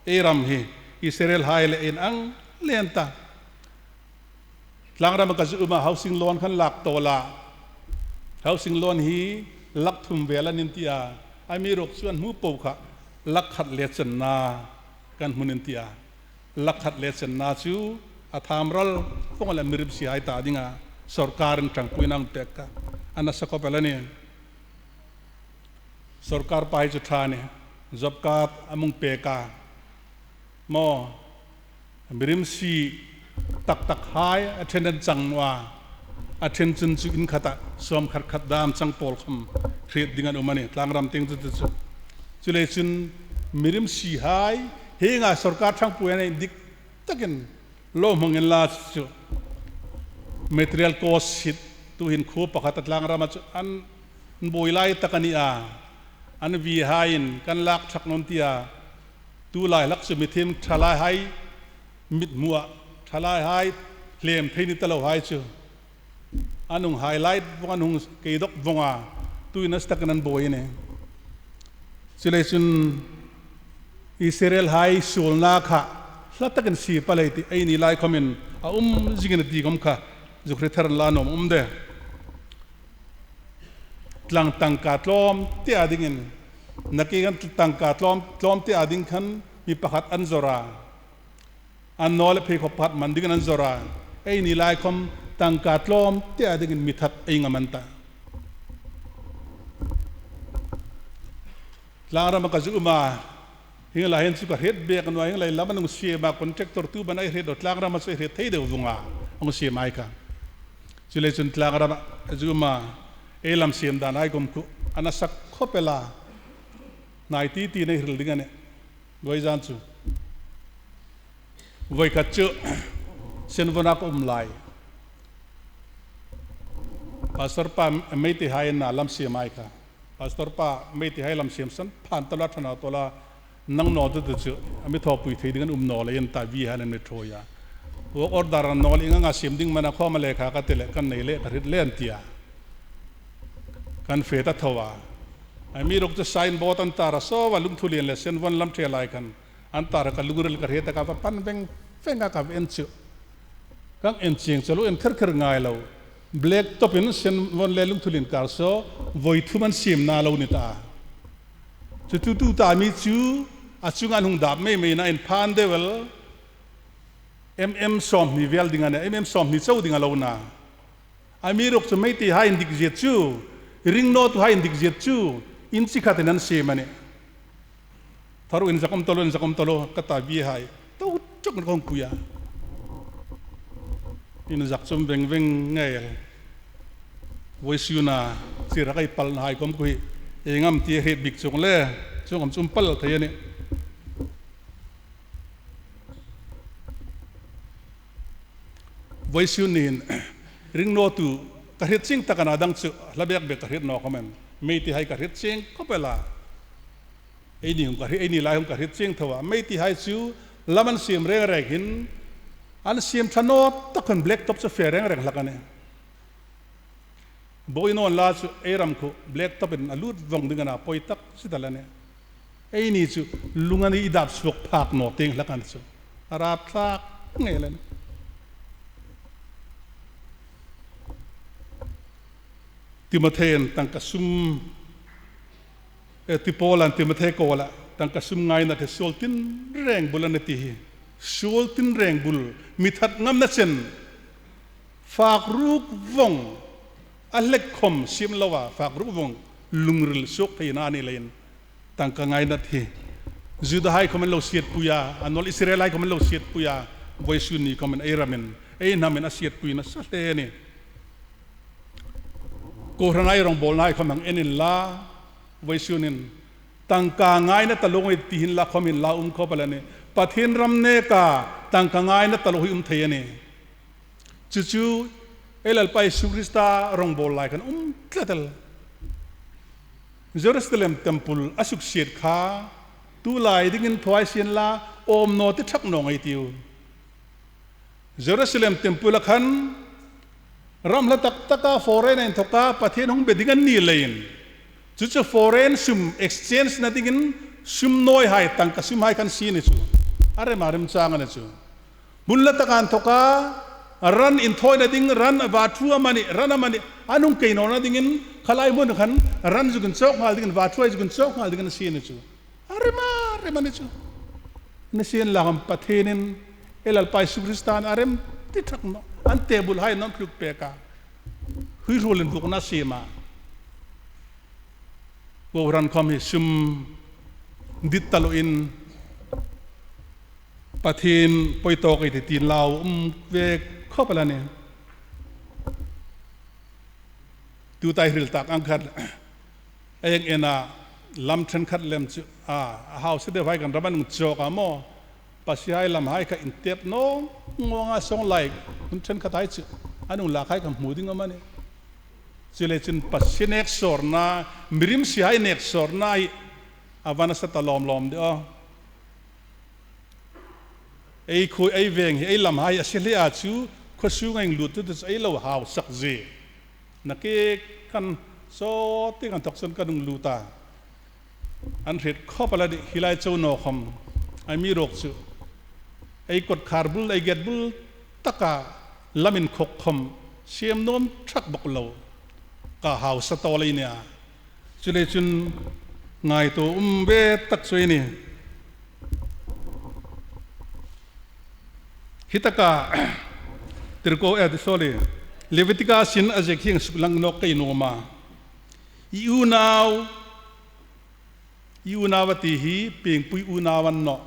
Ei ram hi Israel-hai le inang lien ta. Tlangrama ka zu uma housing loan khan lak tawl a. Housing loan hi lak thum vel an inti a. Amiruokchu an hmu po kha lak khat le chenna kan hmu an inti a. Lak khat le chenna chu a tham ral vong a, le mirimsihai ta dinga sawrkarin ṭhangpuina a pek kha a nasa khawp el a nih. Sawrkar pa hi chu ṭha a nih. Job card a hung pek a. Maw, mirimsi tak takhai a ṭhen an chang naw a. A ṭhen chun chu in khata sawm khat khat dam chang pawl khawm hriet ding an um a nih. Tlangram tieng chu chu chu. Chuleiin chun mirimsihai hienga sawrkar ṭhangpuina indik takin lo hmang inla chu. Material cost hi tuhin khuo pakhata Tlangrama chu an buoi lai tak a ni a. An vihaiin kan lak thak naw an ti a. Tulai hlak chu mithiem ṭhalaihai mit hmuah ṭhalaihai hlem thei ni ta lohai chu an hung highlight vong, an hung kei dawk vong a, tuhin a stak an buoi a nih. Chuleiin chun Israel-hai suolna kha hla takin sie pal ei tih, ei ni lai khawmin a um zing a nih ti khawm kha zuk hriet thar inla nuom a um de. Tlang tangka tlawmte a dingin, nakie khan tangka tlawm, tlawmte a ding khan mi pakhat an zawr a. An naw le pheikhawk pakhat man dingin an zawr a. Ei ni lai khawm tangka tlawmte a dingin mi that ei ngam an ta. Tlangrama ka zu uma, hieng lai hin chu ka hriet bek naw a, hieng lai lam an hung siem a, contractor tu ban ei hriet naw, Tlangrama chu ei hriet thei deu vong a, hung siem ei kha. Chuleiin chun Tlangrama ka zu uma, ei lam siem dan ei kum khu a nasa khawp el a. Nai ti ti nei hril ding a nih. Voi zan chu. Voi khat chu Senvona ka um lai. Pastor pa Meiteihai inla lam siem ei kha. Pastor pa Meiteihai lam siem san phan tala thana tola nang naw tu tu chu. A mi thawpui thei ding an um naw leiin ta vihaiin an mi thawi a. Work order an naw le inga siem ding am a na khawm a, lekha ka ti le kan nei le ka hriet le an ti a. Kan fe ta tho a. Amiruokchu signboard an tar a, saw a Lungthulien le Senvon lam ṭhe lai khan. An tar a, ka lungril ka hriet a, ka va pan veng veng a, ka va en chu. Kan en chieng chu lo en kher kher ngai lo. Black top-in Senvon le Lungthulien kar saw voi thum an siem na lo ni ta. Chu tu tu ta mi chu a chunga an hung dap mei mei na, in phan deu el. Mm sawmhni vel ding a nih, mm sawmhni chau ding a lo na. Amiruokchu Meiteihai indik zet chu, ring nawtuhai indik zet chu, inchi khatin an siem a nih. Tharu inzak um taluo, inzak um taluo, ka ta vihai. Tau chok ka hung pui a. Inzak chu um veng veng ngei el. Voisuna, chira kai palnahai khawm khu hi. Ieng am ti hriet bik chuong le, chuong am chu um pal thei a nih. Voisun niin, ring nawtu ka hriet chieng tak a, a dang chu hla bek bek ka hriet naw khawm em. Meiteihai ka hriet chieng khawp el a. Ei ni hung ka hriet, ei ni lai hung ka hriet chieng tho a. Meiteihai chu lam an siem reng reng hin, an siem ṭha naw tak khan black top chu fe reng reng hlak a nih. Buoi naw inla chu ei ram khu black top-in a lut vong ding a na, poi tak si ta la nih. Ei ni chu lung a ni, i dap suok phak naw tieng hlak a ni chu. A rap thlak ngei la nih. Timothei'n tangka sum, eh, Ti Paula'n Timothei kuoma tangka sum ngaina hi suol tinreng bul a nih ti hi. Suol tinreng bul, mi that ngamna chen. Fak ruk vong, a hlek khom siem loa, fak ruk vong, lungril suok theina a ni leiin. Tangka ngaina hi. Judahai khom an lo sietpui a, a naw leh Israelhai khom an lo sietpui a, vawisun ni khom an ei ramin, ei hnamin a sietpui nasa hle a nih. Kohranhai rongbawlnahai khom hang en inla, vawisun hin tangka ngaina taluo ei ti hin la khom hin la um khop el a nih. Pathien ram neka tangka ngaina taluo hi um thei a nih. Chu chu, ei Lalpa Isu Krista rongbawl lai khan um tlat el. Jerusalem temple a suksiet kha, tu lai dingin thaw ei sien la, awm naw ti thak naw ngei ei tiu. Jerusalem temple-a khan, ram hla tak taka foreign-a inthoka Pathien hung be ding an ni leiin. Chu chu foreign sum exchange-na dingin sum nawihai tangka sumhai khan sie a ni chu. A rem a remchang a ni chu. Hmun hla taka inthoka ran inthawina ding, ran a va thu amanih, ran amanih, an hung kei nawna dingin, khalai hmun khan ran zuk inchawk nghal dingin, va thuhai zuk inchawk nghal dingin sie a ni chu. A rem a rem a ni chu. Ni sien la khom Pathienin, ei Lalpa Isu Krista'n a rem ti thak naw. An table-hai an tluk pek a. Huihruol invuokna siem a. Kohran khom hi sum dit taluoin Pathien poi tawk ei ti ti lau um ve khop el a nih. Tuta ei hril tak ang khat, ei en a lam ṭhenkhat lem chu, a, a hausa deuhai kan ram an hung chawk a maw. Pasiehai lamhai kha intep nawng nawng a song lai, hun ṭhenkhathai chu, an hung lakhai kha hmu ding am a nih. Chuleiin chun Pasie nek sawrna, mirimsihai nek sawrna hi, a va nasa ta lawm lawm de aw. Ei khuo, ei veng hi, ei lamhai a sie hle a chu, khuo sunga inlut tu tu chu ei lo hausak zie. Nakie khan sawt tieng an thawk chun kan hung lut a. An hriet khop el a nih, hi lai chau naw khom. Amiruokchu, ei kawtkhar bul, ei gate bul taka lam inkhawk khom siem nuom thak bawk lo. Ka hausa tawl ei nih a. Chuleiin chun ngaituo um ve tak chu ei nih. Hi taka, Tirko, eh, sorry, Leviticus-in a ziek hi suklang nawk ka nuom a. I unau, i unau a ti hi, piengpui unau a ni nawh.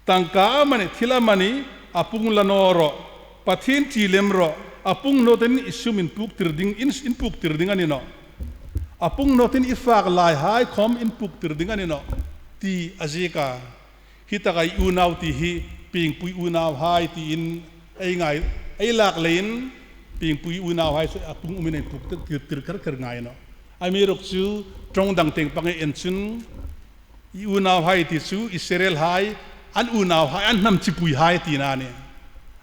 Tangka amanih, thil amanih, a pung la naw rawh, Pathien ṭi lem rawh, a pung nawtin i sum inpuktir ding, in, inpuktir ding a ni nawh. A pung nawtin i fak laihai khom inpuktir ding a ni nawh, ti a ziek a. Hi taka i unau ti hi, piengpui unauhai tiin ei ngai, ei lak leiin, piengpui unauhai chu a pung umin inpuktir, tir, tir kher kher ngai nawh. Amiruokchu, ṭawng dang tieng pang ei en chun, i unauhai ti chu Israelhai, an unauhai, an hnam chipuihai tina a nih.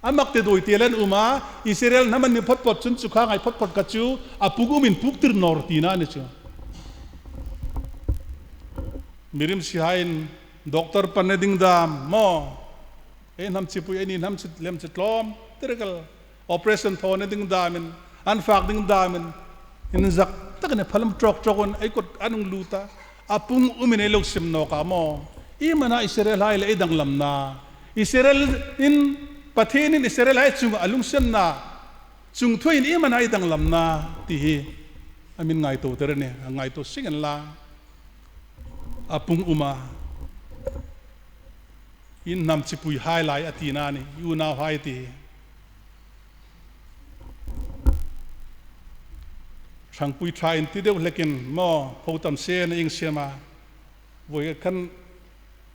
A mak te doi te la an um a, Israel hnam an ni phot phot chun chu kha ngai phot phot kha chu, a pung umin puktir naw rawh tina a ni chu. Mirimsihaiin doctor panna ding dam maw. Ei hnam chipui, eini hnam chi lem chi tlawm, tirkal. Operation thawna ding damin, an fak ding damin, inzak takin phalam ṭawk ṭawkin ei kawt an hung lut a. A pung umin ei lo sem nawk a maw. Iem a na Israelhai le ei danglamna. Israelin, Pathienin Israelhai chunga a lungsenna. Chungthuin iem a na ei danglamna ti hi. A mi ngaituo tir a nih, a ngaituo seng inla. A pung um a. I hnam chipuihai lai a tina a nih, i unauhai ti. Ṭhangpui ṭha in ti deu hlekin maw, photam sena ieng siem a. Voi khan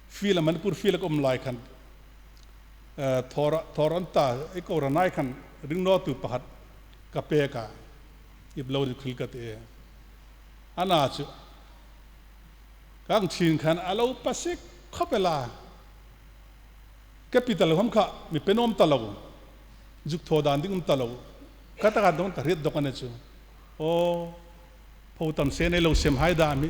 field a, Manipur field a ka um lai khan. Eh, thawr, thawr an ta, ei kohranhai khan ringnawtu pakhat ka pek a. Ip lo ni khil ka ti e. A na chu. Ka hang ṭhin khan a lo pasik khop el a. Capital hmang kha mi pe nuom ta lo. Zuk thaw dan ding um ta lo. Ka taka dawng ka hriet dawk a ni chu. Aw, photam sena ei lo semhai dam hi.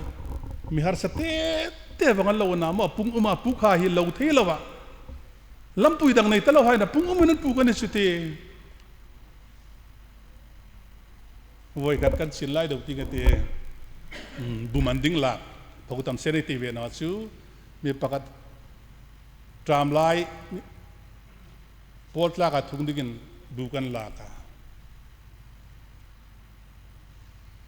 Mi harsa te te vang an lo na maw, a pung um a, puk ha hi lo thei lo a. Lampui dang nei ta lohai na pung umin an puk a ni chu ti. Voi khat kan chin lai deu ti ka ti. Hmm, bu man ding lak. Phaku tam se nei ti ve naw chu. Mi pakhat tram lai, mi, pawl tlaka thung dingin bu kan lak a.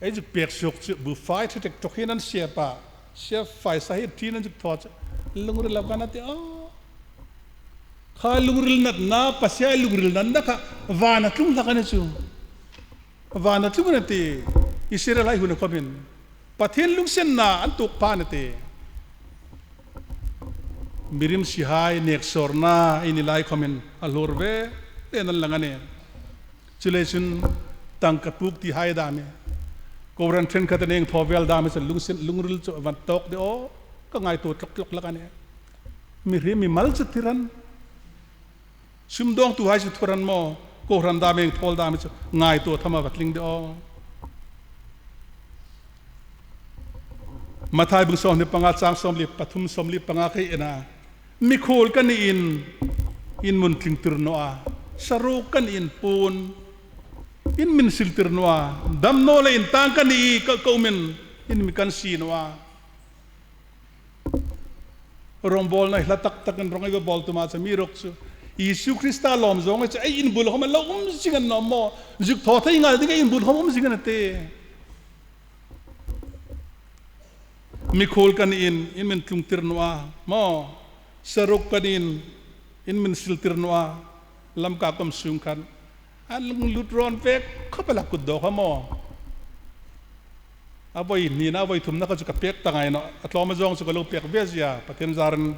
Ei zuk pek suok chu bu fai ṭha ṭek ṭawk hin an siep a. Siep fai sa hi ṭin an zuk thaw chu. Lungril a kan a ti aw. Kha lungril natna, Pasia lungril natna kha vana tlung hlak a ni chu. Vana tlung a ni ti. Israelhai hun khawmin Pathien lunginsietna an tuok pha a ni ti. Mi rimsihai nek sawrna ei ni lai khawmin a hlur ve ve nan lang a nih. Chuleiin chun tangka puk ti hai dam hi. Kohran ṭhenkhat an eng thaw vel dam hi chu lungsen, lungril chu a va tawk de aw. Ka ngaituo tlawk tlawk hlak a nih. Mihriem mimal chu thi ran. Sum dawngtuhai chu thi ran maw. Kohran dam eng thaw dam hi chu ngaituo tham a va tling de aw. Mathai bung sawmhni panga chang sawmli pathum sawmli panga kha ei en a. Mikhuol ka niin, in mi thlingtir naw a. Saruok ka niin puon, in mi siltir naw a. Damnaw le intang ka ni, ka, ka umin, in mi kan sie naw a. Rawngbawlna hla tak takin rawng ei va bawl tum a chu amiruokchu Isu Krista lawm zawng chu ei inbuol khawm a lo um zing a ni naw maw. Zuk thaw thei ngai ding ei inbuol khawm um zing a ni ti. Mikhuol ka niin, in mi thlingtir naw a, maw. Saruok ka niin, in mi siltir naw a, Lamka kom sung khan. An lung lut rawn pek khawp el a kut daw kha maw. A voi hnina, a voi thumna kha chu ka pek ta ngai nawh. A tlawma zawng chu ka lo pek ve zia, Pathien zarin.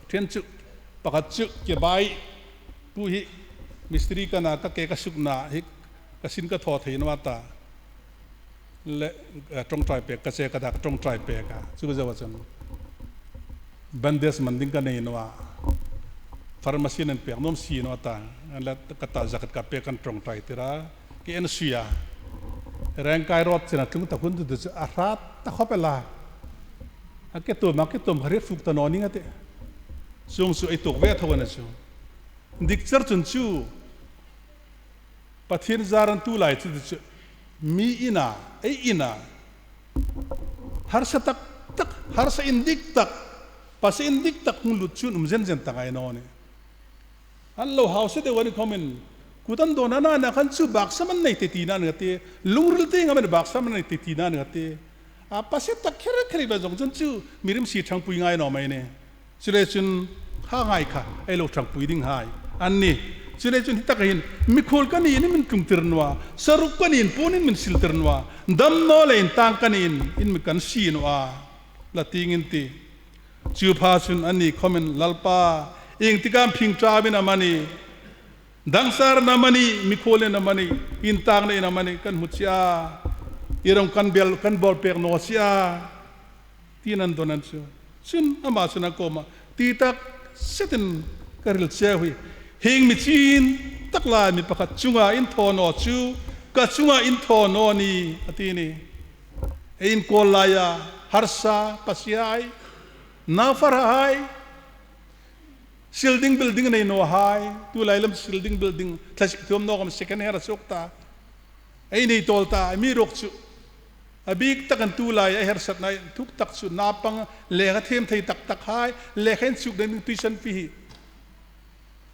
Ṭhen chu, pakhat chu, ke bai, pu hi, mistri ka na, ka ke ka sukna, hi, ka sin ka thaw thei naw a ta. Le, eh, ṭawngṭai pek, ka che ka dak ṭawngṭai pek a. Chu ka zo a chun. Bandage man ding ka nei naw a. Pharmacy-in an pek nuom si naw a ta. Le, ka ta jacket ka pek kan ṭawngṭai tir a. Ke en suia. Rengkai road chena tlung ta hun chu chu a hrat ta khawp el a. A ke tuom, a ke tuom, ka hre fuk ta naw ning a ti. Chuong chu ei tuok ve tho a ni chu. Dik char chun chu. Pathien zarin tu lai chu chu. Mi ina, ei ina. Harsa tak tak, harsa indik tak. Pasa indik tak hung lut chun um zen zen ta ngai naw nih. An lo hausa deu a ni khawmin, kut an dawn a na na khan chu baksam an nei ti tina a ni ti, lungril tieng am an baksam an nei ti tina a ni ti. A pasa tak kher kher ve zawng chun chu mi rimsi ṭhangpui ngai naw mei a nih. Chuleiin chun kha ngai kha, ei lo ṭhangpui ding hai. An nih. Chuleiin chun hi taka hin, mikhuol ka niin in mi thlingtir naw a, saruok ka niin puon in mi siltir naw a, damnaw le intang ka niin, in mi kan sie naw a. La tieng in ti. Chu pha chun anni khawmin Lalpa, ieng tik am phing ṭamin amanih, dangsarin amanih, mikhuolin amanih, intangnain amanih, kan hmu che a, i rawng kan bel, kan bawl pek naw che a, tiin an dawn a ni chu. Chun ama chun a kuoma, ti tak setin ka hril cheu hi. Hieng mi chîn tak lai mi pakhat chunga in thaw naw chu, ka chunga in thaw naw nih, a ti a nih. Ei inkawl laia, harsa, pasihai, naufarhai, sil ding bil ding nei nawhai, tu lai lam sil ding bil ding, thlasik thuom naw khawm second hand a suok ta. Ei nei tawl ta, amiruokchu. A bik takin tu lai a harsatna thuk tak chu naupang lekha thiem thei tak tak hai, lekha inchuk ding tuition fee hi.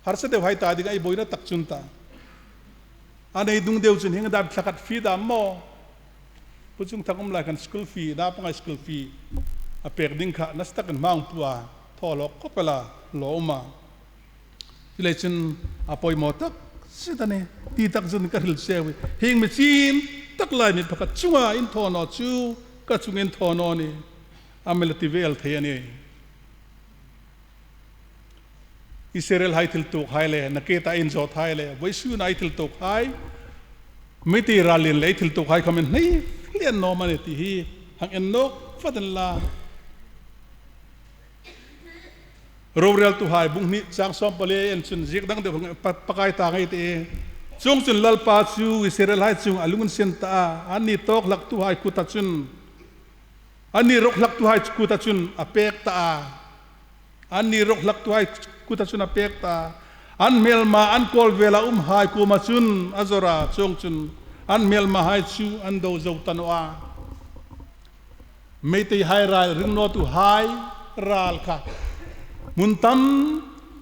Harsa deu hai ta ding ei buoina tak chun ta. A nei dung deu chun hieng dam thla khat fee dam maw. Pu Chungthang um lai khan school fee, naupanga school fee a pek ding kha nasa takin hmang pua, thaw lawk khawp el a, lo um a. Chuleiin chun a poimaw tak si ta ni, ti tak chun ka hril cheu hi. Hieng mi chîn tak lai mi pakhat chunga in thaw naw chu, ka chunga in thaw naw nih. A mi la ti vel thei a nih. Israelhai thil tuokhai le, Nakheta inzawthai le, vawisuna ei thil tuokhai, Meitei ral lien le ei thil tuokhai khawmin hnai hlian naw am a nih ti hi hang en nawk fat inla. Roreltuhai bung hni chang sawm pali en chun ziek dang deu hang pa, pakai ta ngei ti. Chuongchun Lalpa chu Israelhai chunga a lunginsen ta a, anni tawk hlaktuhai kuta chun, anni rawk hlaktuhai kuta chun a pek ta a. Anni rawk hlaktuhai kuta chun a pek ta a. An hmelma, an kawl vela umhai kuoma chun a zawr a, chuongchun An hmelmahai chu an do zo ta naw a. Meiteihai ral ring nawtuhai ral kha hmun tam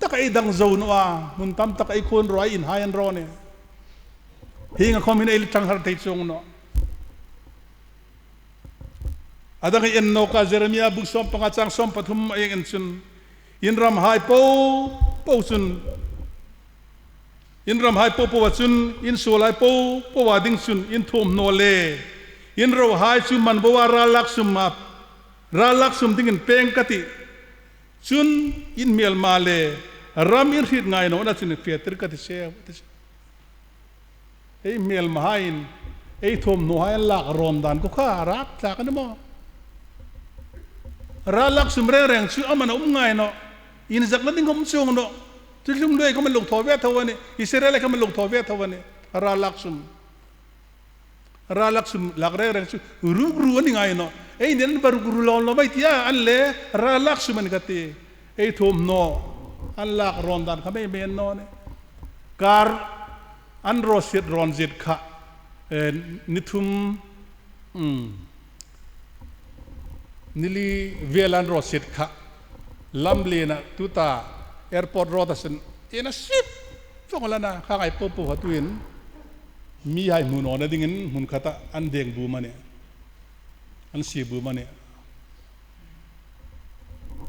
taka ei dang zo naw a, hmun tam taka ei khuo raw, ei inhai an raw nih. Hieng ang khawm hin ei ṭang har thei chuong naw. A dang ei en nawk a, Jeremia bung sawm panga chang sawm pathum ei en chun, in ramhai po po chun, in ramhai po po a chun, in suolhai po po a ding chun in thuomhnaw le in rohai chu man bo a, ral lak sum a, ral lak sum dingin pêng ka tih. Chun in hmelma le ram in hriet ngai nawna chun in fetir ka ti che. Ei hmelmahaiin ei thuomhnawhai an lak rawn dan kha a rap thlak a ni maw. Ral lak sum reng reng chu a man a um ngai nawh. Inzakna ding khawm chuong nawh. Chu tlung luoi khawm an lo thaw ve tho a nih. Israel khawm an lo thaw ve tho a nih. Ral lak sum. Ral lak sum lak reng reng chu rukru a ni ngai nawh. Ei nen ba rukru lawm lawm ei tia an le ral lak sum a ni ka ti. Ei thuomhnaw an lak rawn dan kha mei mei a ni naw nih. Kar an raw siet rawn zet kha, eh, ni thum, um, ni li vel an raw siet kha. Lamlien a tuta airport road a sin in a sip fawng lana kha ngai po po kha tuin mihai hmu nawna dingin hmun khata an deng bum a nih. An sie bum a nih.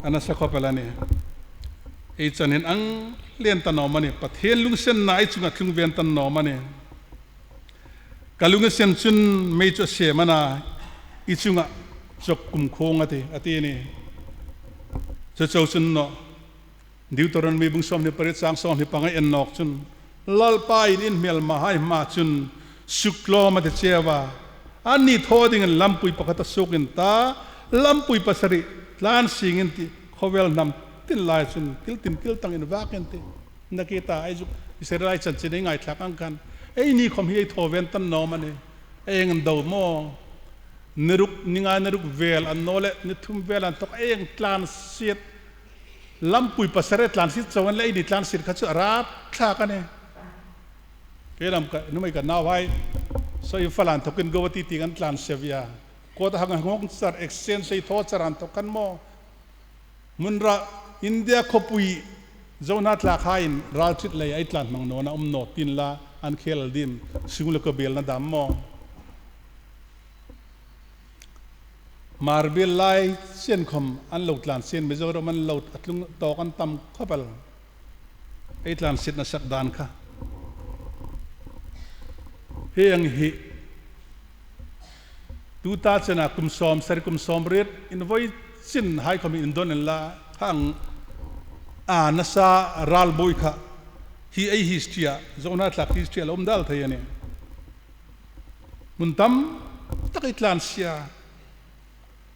A nasa khawp el a nih. Ei chanin ang lien ta naw am a nih. Pathien lungsenna ei chunga tlung ven ta naw am a nih. Ka lungsen chun mei chu a sem a na, i chunga chawk kum khawng a tih, a ti a nih. Chu chau chun naw. Deuteronomy bung sawmhni pariet chang sawmhni panga en nawk chun, Lalpa'n in hmelmahai hma chun suk tlawm a ti cheu a. Anni thaw dingin lampui pakhat a suok in ta, lampui pasari tlan sing in tih, khawvel hnam tin lai chun kil tin kil tangin vak in tih. Nakie ta ei zuk Israelhai chanchin ei ngaithlak ang khan, eini khawm hi ei thaw ven ta naw am a nih. Ei ang do maw. Ni ruk, ni nga ni ruk vel a ni naw leh ni thum vel an tawk ei ang tlan siet. Lampui pasari tlan siet chauh an le eini tlan siet kha chu a rap thlak a nih. Kei lam ka, nuhmei ka nauhai, saw Imphal an thokin Guwahati tieng an tlan sie a. Kawt a hang a hang char exchange ei thaw char an thok khan maw. Hmunrua India khawpui Zo hnathlakhaiin ral ṭhit lei ei tlan hmang nawna um naw tin la an khel dim, sung le ka bielna dam maw. Hmar biel lai chen khawm an lo tlan sien, Mizoram an lo a tlung tawk an tam khawp el. Ei tlan sietna sak dan kha. Hieng hi tuta chena kum sawm sari kum sawm riet in voi chin hai khawm indawn inla, hang a nasa ral buoi kha hi ei history-a, Zo hnathlak history-a lo um dal thei a nih. Hmun tam tak ei tlan sie a.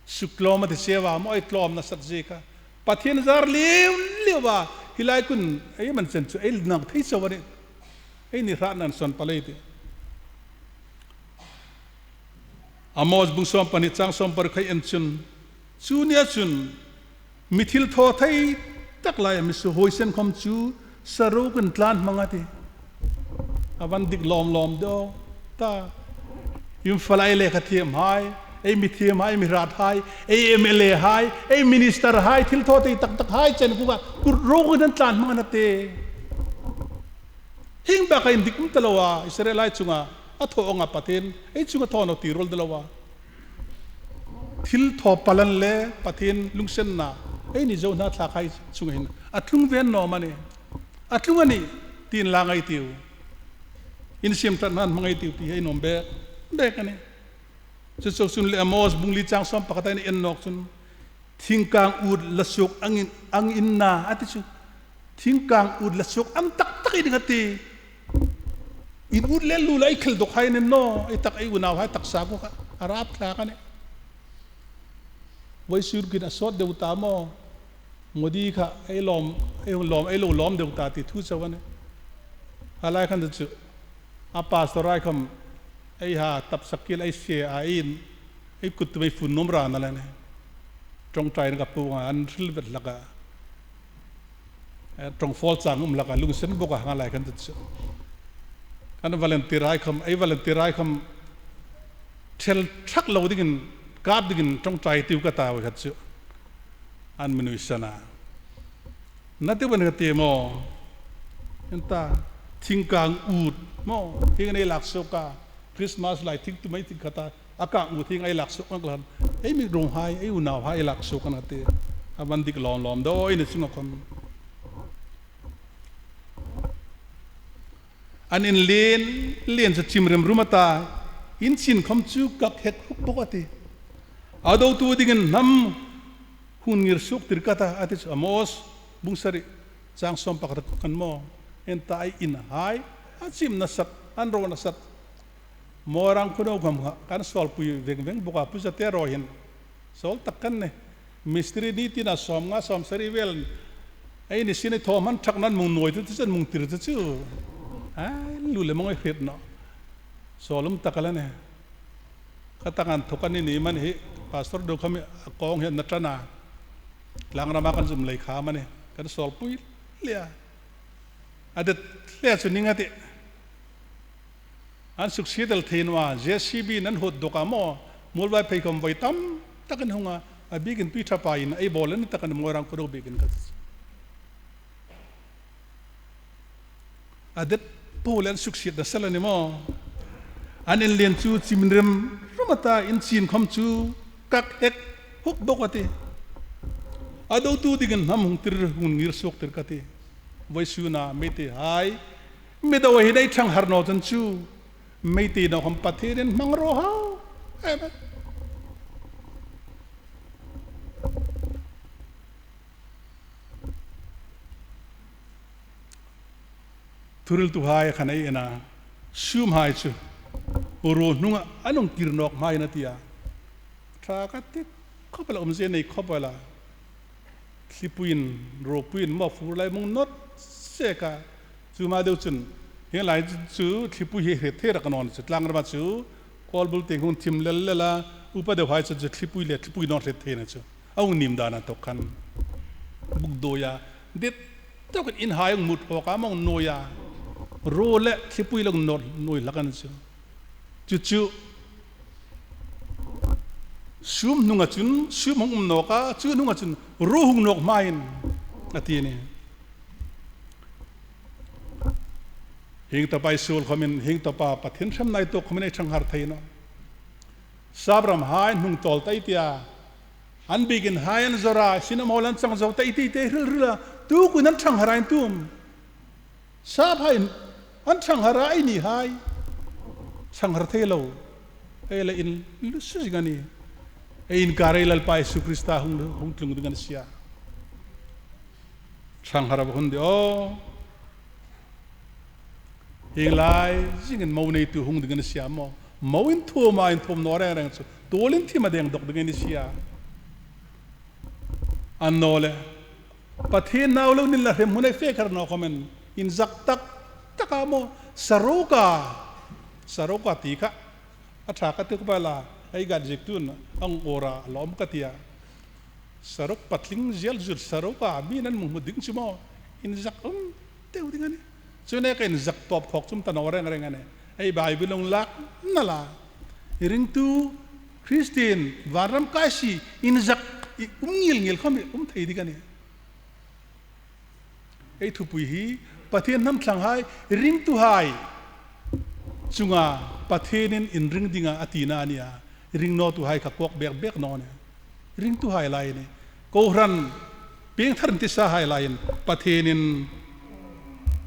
Suk tlawm a ti cheu a, maw ei tlawm nasat zie kha. Pathien zar liu liu a, hi lai khun ei man chen chu ei nang thei chau a nih. Eini hratna an sawn pal ei tih. Amos bung sawm pahni chang sawm pariet khai en chun, chu nia chun mi thil thaw thei tak lai a mi suo huoisen khawm chu saruokin tlan hmang a tih. A van dik lawm lawm deu ta. Imphal ei lekha thiemhai, ei mi thiemhai, ei mi hrathai, ei M L A hai, ei minister hai, thil thaw thei tak tak hai chen kuoma kut ruokin an tlan hmang a na tih. Hieng baka indik um ta lo a, Israelhai chunga a thaw anga Pathien ei chunga thaw naw ti ruol ta lo a. Thil thaw pal an le Pathien lungsenna eini Zo hnathlakhai chunga hin a tlung ven naw am a nih. A tlung a nih, tin la ngai tiu. Insiemṭhatna hmang ngai tiu ti hei nuom bek bek a nih. Chu chau chun le Amos bung li chang sawm pakhat-a en nawk chun, thingkang ut la suok angin, angin na a ti chu. Thingkang ut la suok ang tak tak ei ding a tih. In ut le lu la ei khel dawk hai a nih maw, ei tak ei unauhai taksa kuoma kha a rap thlak a nih. Vawisun khin a sawt deu ta maw. Modi kha ei lawm, ei lawm, ei lo lawm deu ta ti thu chau a nih. A lai khan chu a pastor hai khawm ei ha tapsak kil ei sie a, ei in, ei kut tum ei fun nuom ran a la nih. Ṭawngṭaina ka pu nga an hril vet hlak a. Eh, ṭawng fawl chang um hlak a, lungsen bawk a, hang a lai khan chu. An volunteer hai khawm, ei volunteer hai khawm, thel thak lo dingin, kap dingin ṭawngṭai tiu ka ta, voi khat chu. An mi nuisan a. Na ti bawk ka ti maw. An ta, thingkang ut maw. Hieng ei lak suok a. Christmas lai thing tum ei thing khat a. A kang ut hieng ei lak suok ang lan. Ei mi rawng hai, ei unau hai ei lak suok a na ti. A van dik lawm lawm dawi ni chunga khawm. An in lien, lien chu chim rim rum a ta, in chin khawm chu kak hek huk bawk a ti. A dotu dingin hnam hung ngir suok tir ka ta, a ti chu Amos bung sari chang sawm pakhat kan maw. An ta ei in hai, a chim nasat, an ro nasat. Moirang Khuonuk khawm kha, kan sawlpui veng veng bawk a, pu zate ro hin. Sawl tak kan ni. Mistiri ni tina sawmnga sawmsari vel. Ei ni sin ei thaw hman thak nan mung nuoi tu chu, mung tir tu chu. Ai, lu le mong ei hriet naw. Sawl um tak a la ni. Ka tak an thawk a ni ni man hi, pastor du khawm a kawng hi na ṭan a. Tlangrama kan zum lei kha man hi. Kan sawlpui le a. A det le chu ning a ti. An suksiet el thei naw a, J C B nan hut dawk a maw, muolvai phei khawm voi tam takin hung a, a bikin tui ṭha pa in, ei bawl a ni tak a ni Moirang Khuonuk bikin ka ti. A det po le an suksiet nasa la ni maw. An in lien chu chim rim rum a ta, in chin khawm chu kak hek huk bawk a ti. A dotu dingin hnam hung tir, hung ngir suok tir ka ti. Vawisuna Meitei hai, mi do hi ei ṭhanghar naw chun chu, Meitei naw khawm Pathienin hmang raw hau. Amen. Thuhriltu hai khan ei en a, sum hai chu ruo hnunga an hung kir nawk hmain a ti a. Ṭha ka ti khawp el a, umzie nei khawp el a. Thlipuiin, ruopuiin maw fur lai mung nawt sek a. Chu ma deu chun, hieng lai chu thlipui hi hriet thei rak naw ni chu, tlangrama chu kawlbul tieng hung thim lel lel a, upa deu hai chu, chu thlipui le thlipui naw hriet thei ni chu. A hung nim dan a tawk khan. Buk doi a, dit tawkin in hai hung mut hawk a, mong nuoi a. Ruo le thlipui le hung nawt nuoi hlak a ni chu. Chu chu, sum hnunga chun, sum hung um nawk a, chu hnunga chun, ruo hung nawk hmain, a ti ni. Hieng tapa ei suol khawmin, hieng tapa Pathien hremna ei tuok khawmin ei ṭhanghar thei naw. Sap ram hai hung tawl ta ei ti a. An bikin hai an zawr a, sin a mawl an chang zo ta ei ti, ti hril hril a. Tukuin an ṭhanghar a intum. Sap hai an ṭhanghar a, ei ni hai ṭhanghar thei lo. Ei la inlusu zing a nih. Ei inkar ei Lalpa Isu Krista hung, hung tlung ding a ni si a. Ṭhanghar a va hung di aw. Hieng lai zingin mo neitu hung ding a ni si a maw. Mo inthuoma inthuom naw reng reng chu, tuolin thima deng dawk ding a ni si a. Annawleh, Pathien nau lo ni inla hremhmun ei fe kher naw khawmin, inzak tak tak a maw, saroka, saroka ti kha a ṭha ka ti khawp el a, ei gadzik tun ang ora lawm ka ti a. Sarok patling zial zut saroka, mi'n an mi hmu ding chu maw, inzak um deu ding a nih. Chu nekin zak tawp khawk chu um ta naw reng reng a nih. Ei Bible hung lak nal a, ringtu Kristien vanram kai si inzak um ngil ngil khawm um thei ding a nih. Ei thupui hi Pathien hnam thlang hai, ringtu hai chunga Pathienin inring dinga a tina a nih a. Ring nawtu hai kha kawk bek bek naw nih. Ringtu hai lai a nih. Kohran piengthar intisa hai laiin Pathienin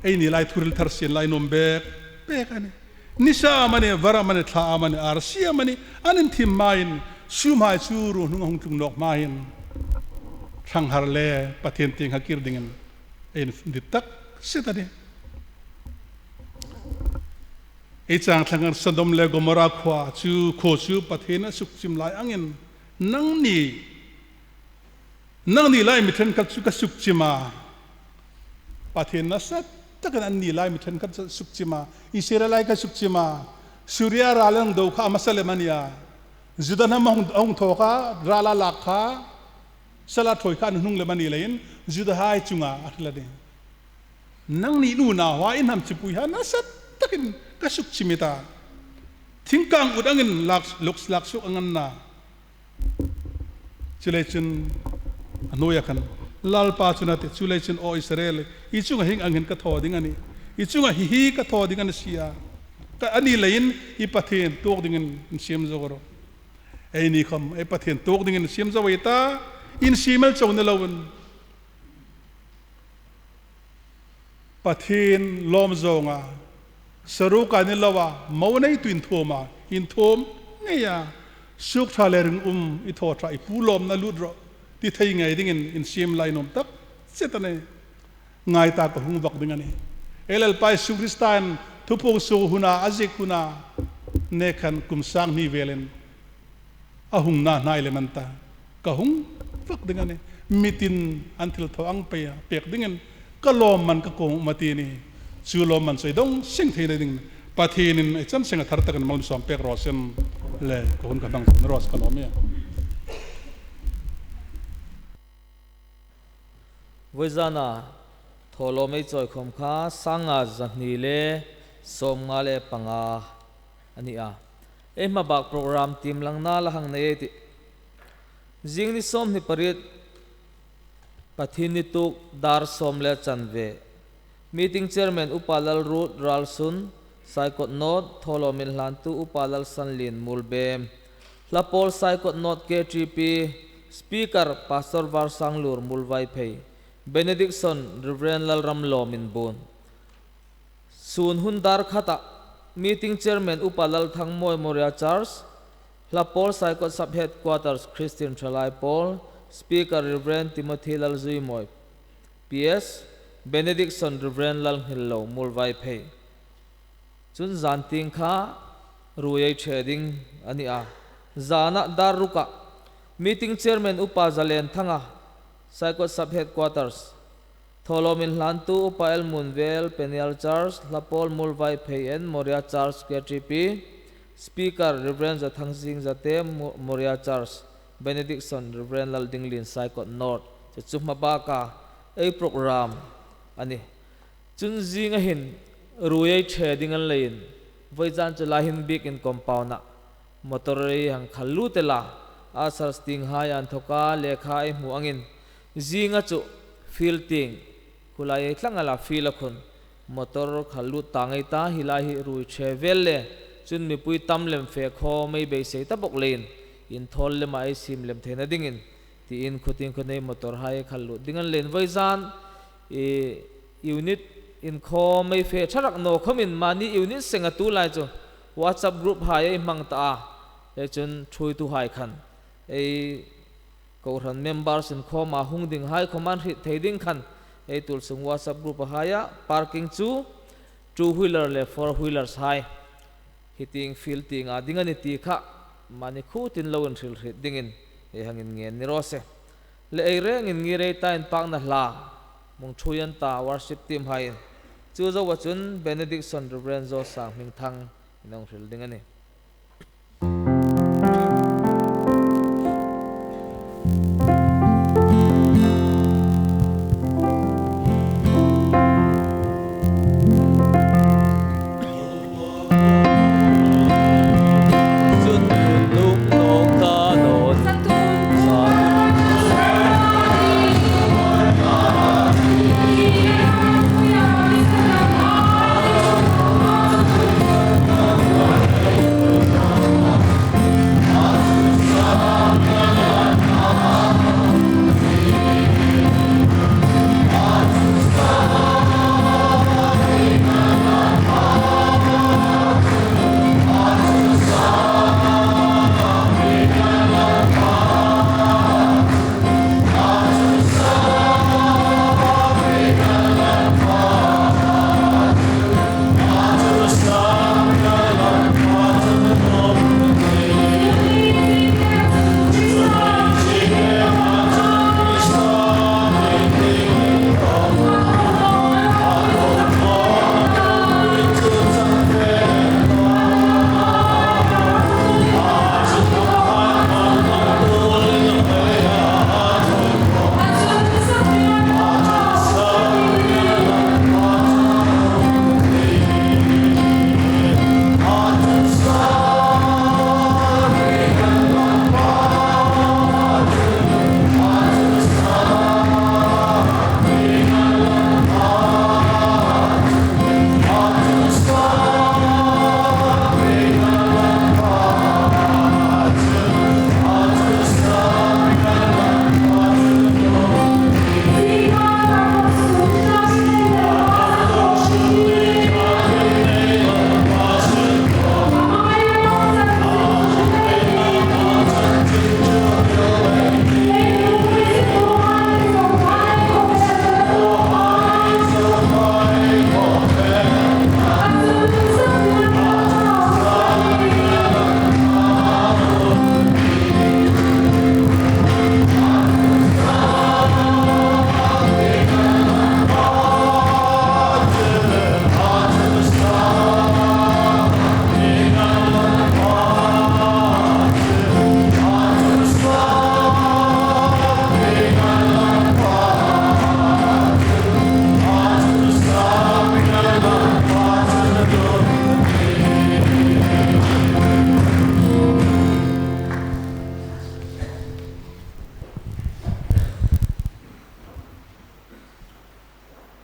eini lai thuhril thar sien lai nuom bek bek a nih. Nisa amanih, var amanih, thla amanih, arsi amanih, an inthim hmain, sum hai chu ruo hnunga hung tlung nawk hmain, ṭhanghar le Pathien tieng kha kir dingin ei dit tak si ta nih. Ei chang thlang khan Sodom le Gomorrah khuo chu, khuo chu Pathienin a sukchim lai angin, nangni, nangni lai mi ṭhenkhat chu ka sukchim a. Pathien nasa takin anni lai mi ṭhenkhat chu sukchim a. Israel lai ka sukchim a. Syria ral an do kha a hmasa lem a nih a. Juda hnam a hung, a hung thaw kha, rala lak kha, sala thawi kha an hnung lem a ni leiin, Juda hai chunga a hril a nih. Nangni unauhai, i hnam chipuihai nasa takin ka suk chimit a. Thingkang ut angin lak, luk, lak suk ang a na. Chuleiin chun a hnuoia khan Lalpa chun a ti, chuleiin chun aw Israel, i chunga hieng ang hin ka thaw ding a nih. I chunga hi hi ka thaw ding a ni si a. Ka, a ni leiin i Pathien tuok dingin insiem zo rawh. Eini khom ei Pathien tuok dingin insiem zo ei ta, insiem el chau ni loin. Pathien lawm zawnga, saruka ni loa, mo neitu inthuoma, inthuom ngeia, suk ṭha le ringum i thaw ṭha, i pu lawmna lut rawh, ti thei ngei dingin insiem lai nuom tak zet a nih. Ngai ta, ka hung vak ding a nih. Ei Lalpa Isu Kristain thupuong suok huna, a ziek huna, nek khan kum sang hni velin a hungna hnai lem an ta, ka hung vak ding a nih. Mitin an thilthaw ang pei a pek dingin ka lawmman ka kuoma um a ti a nih. Chu lawmman chu ei dong seng theina dingin Pathienin ei chan senga thar takin malsawm pek raw se le, ka hun ka hmang raw se, ka lawm ie. Vawizana thawlawm ei chawi khawm kha sanga zahni le sawmnga le panga a ni a. Ei hmabak program tiem langna la hang nei ei tih. Zing ni sawmhni pariet, Pathienni tuk, dar sawm le chanve. Meeting Chairman Upa Lalruot Ralsun, Saikot North, thawlawm inhlantu Upa Lalsanlien, Mulbem. Hlapawl Saikot North K T P, Speaker Pastor Varsanglur, Mulvaiphei. Benediction Reverend Lalramlawm, Inbun. Sun hun dar khata, Meeting Chairman Upa Lalthangmawi, Moria Church. Hlapawl Saikot Sub Headquarters Christian Thalai Pawl, Speaker Reverend Timothy Lalzuimawi, P S. Benediction Reverend Lalnghillo, Mulvaiphei. Chun zan tieng kha ruoi ei ṭhe ding a ni a. Zana dar ruka, Meeting Chairman Upa Zalenthanga, Saikot Sub Headquarters. Thawlawm inhlantu Upa L Munvel, Peniel Church, Hlapawl Mulvaiphei and Moria Church K T P, Speaker Reverend Zathangsing Zate, Mo-, Moria Church, Benediction Reverend Laldinglien, Saikot North. Chu chu hmabaka ei program a nih. Chun zinga hin ruoi ei ṭhe ding a ni leiin, vawizan chu lai hin biekin compound-a motor ei hang khal lut el a, a sar sting hai an thawka lekha ei hmu angin, zinga chu field tieng, khulai ei tlang el a, field-a khun motor khal lut ta ngei ta, hi lai hi ruoi ṭhe vel le, chun mipui tam lem fe khawm ei beisei ta bawk leiin, inthawl lema ei siem lem theina dingin, tiin khutin khun ei motor hai khal lut ding a ni leiin vawizan, i, unit inkhawm ei fe ṭha rak naw khawmin mani unit senga tu lai chu WhatsApp group hai ei hmang ta a, ei chun ṭhuoitu hai khan ei kohran members inkhawma hung ding hai khawm an hriet thei ding khan ei tuolsung WhatsApp group-a haia parking chu two wheeler le four wheelers hai hi tieng field tienga ding a ni ti kha mani khuotin lo inhrilhriet dingin ei hang inngen ni raw se. Le ei rengin ngir ei ta, inpakna hla hmang ṭhuoi an ta worship team haiin. Chu zoa chun Benediction Reverend Zosang Hmingthang in hung hril ding a nih.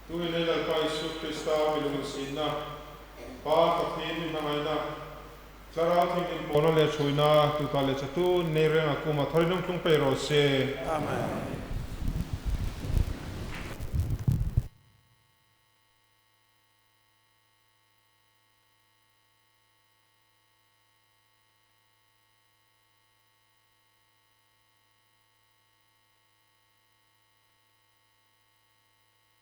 Tuhin ei Lalpa Isu Krista mi lunginsietna, Pa Pathien mi hmangaina, Thlarau Thienghlim pawlna le ṭhuoina, tuta le chatuon nei renga kuoma tharin hung tlung pei raw se. Amen.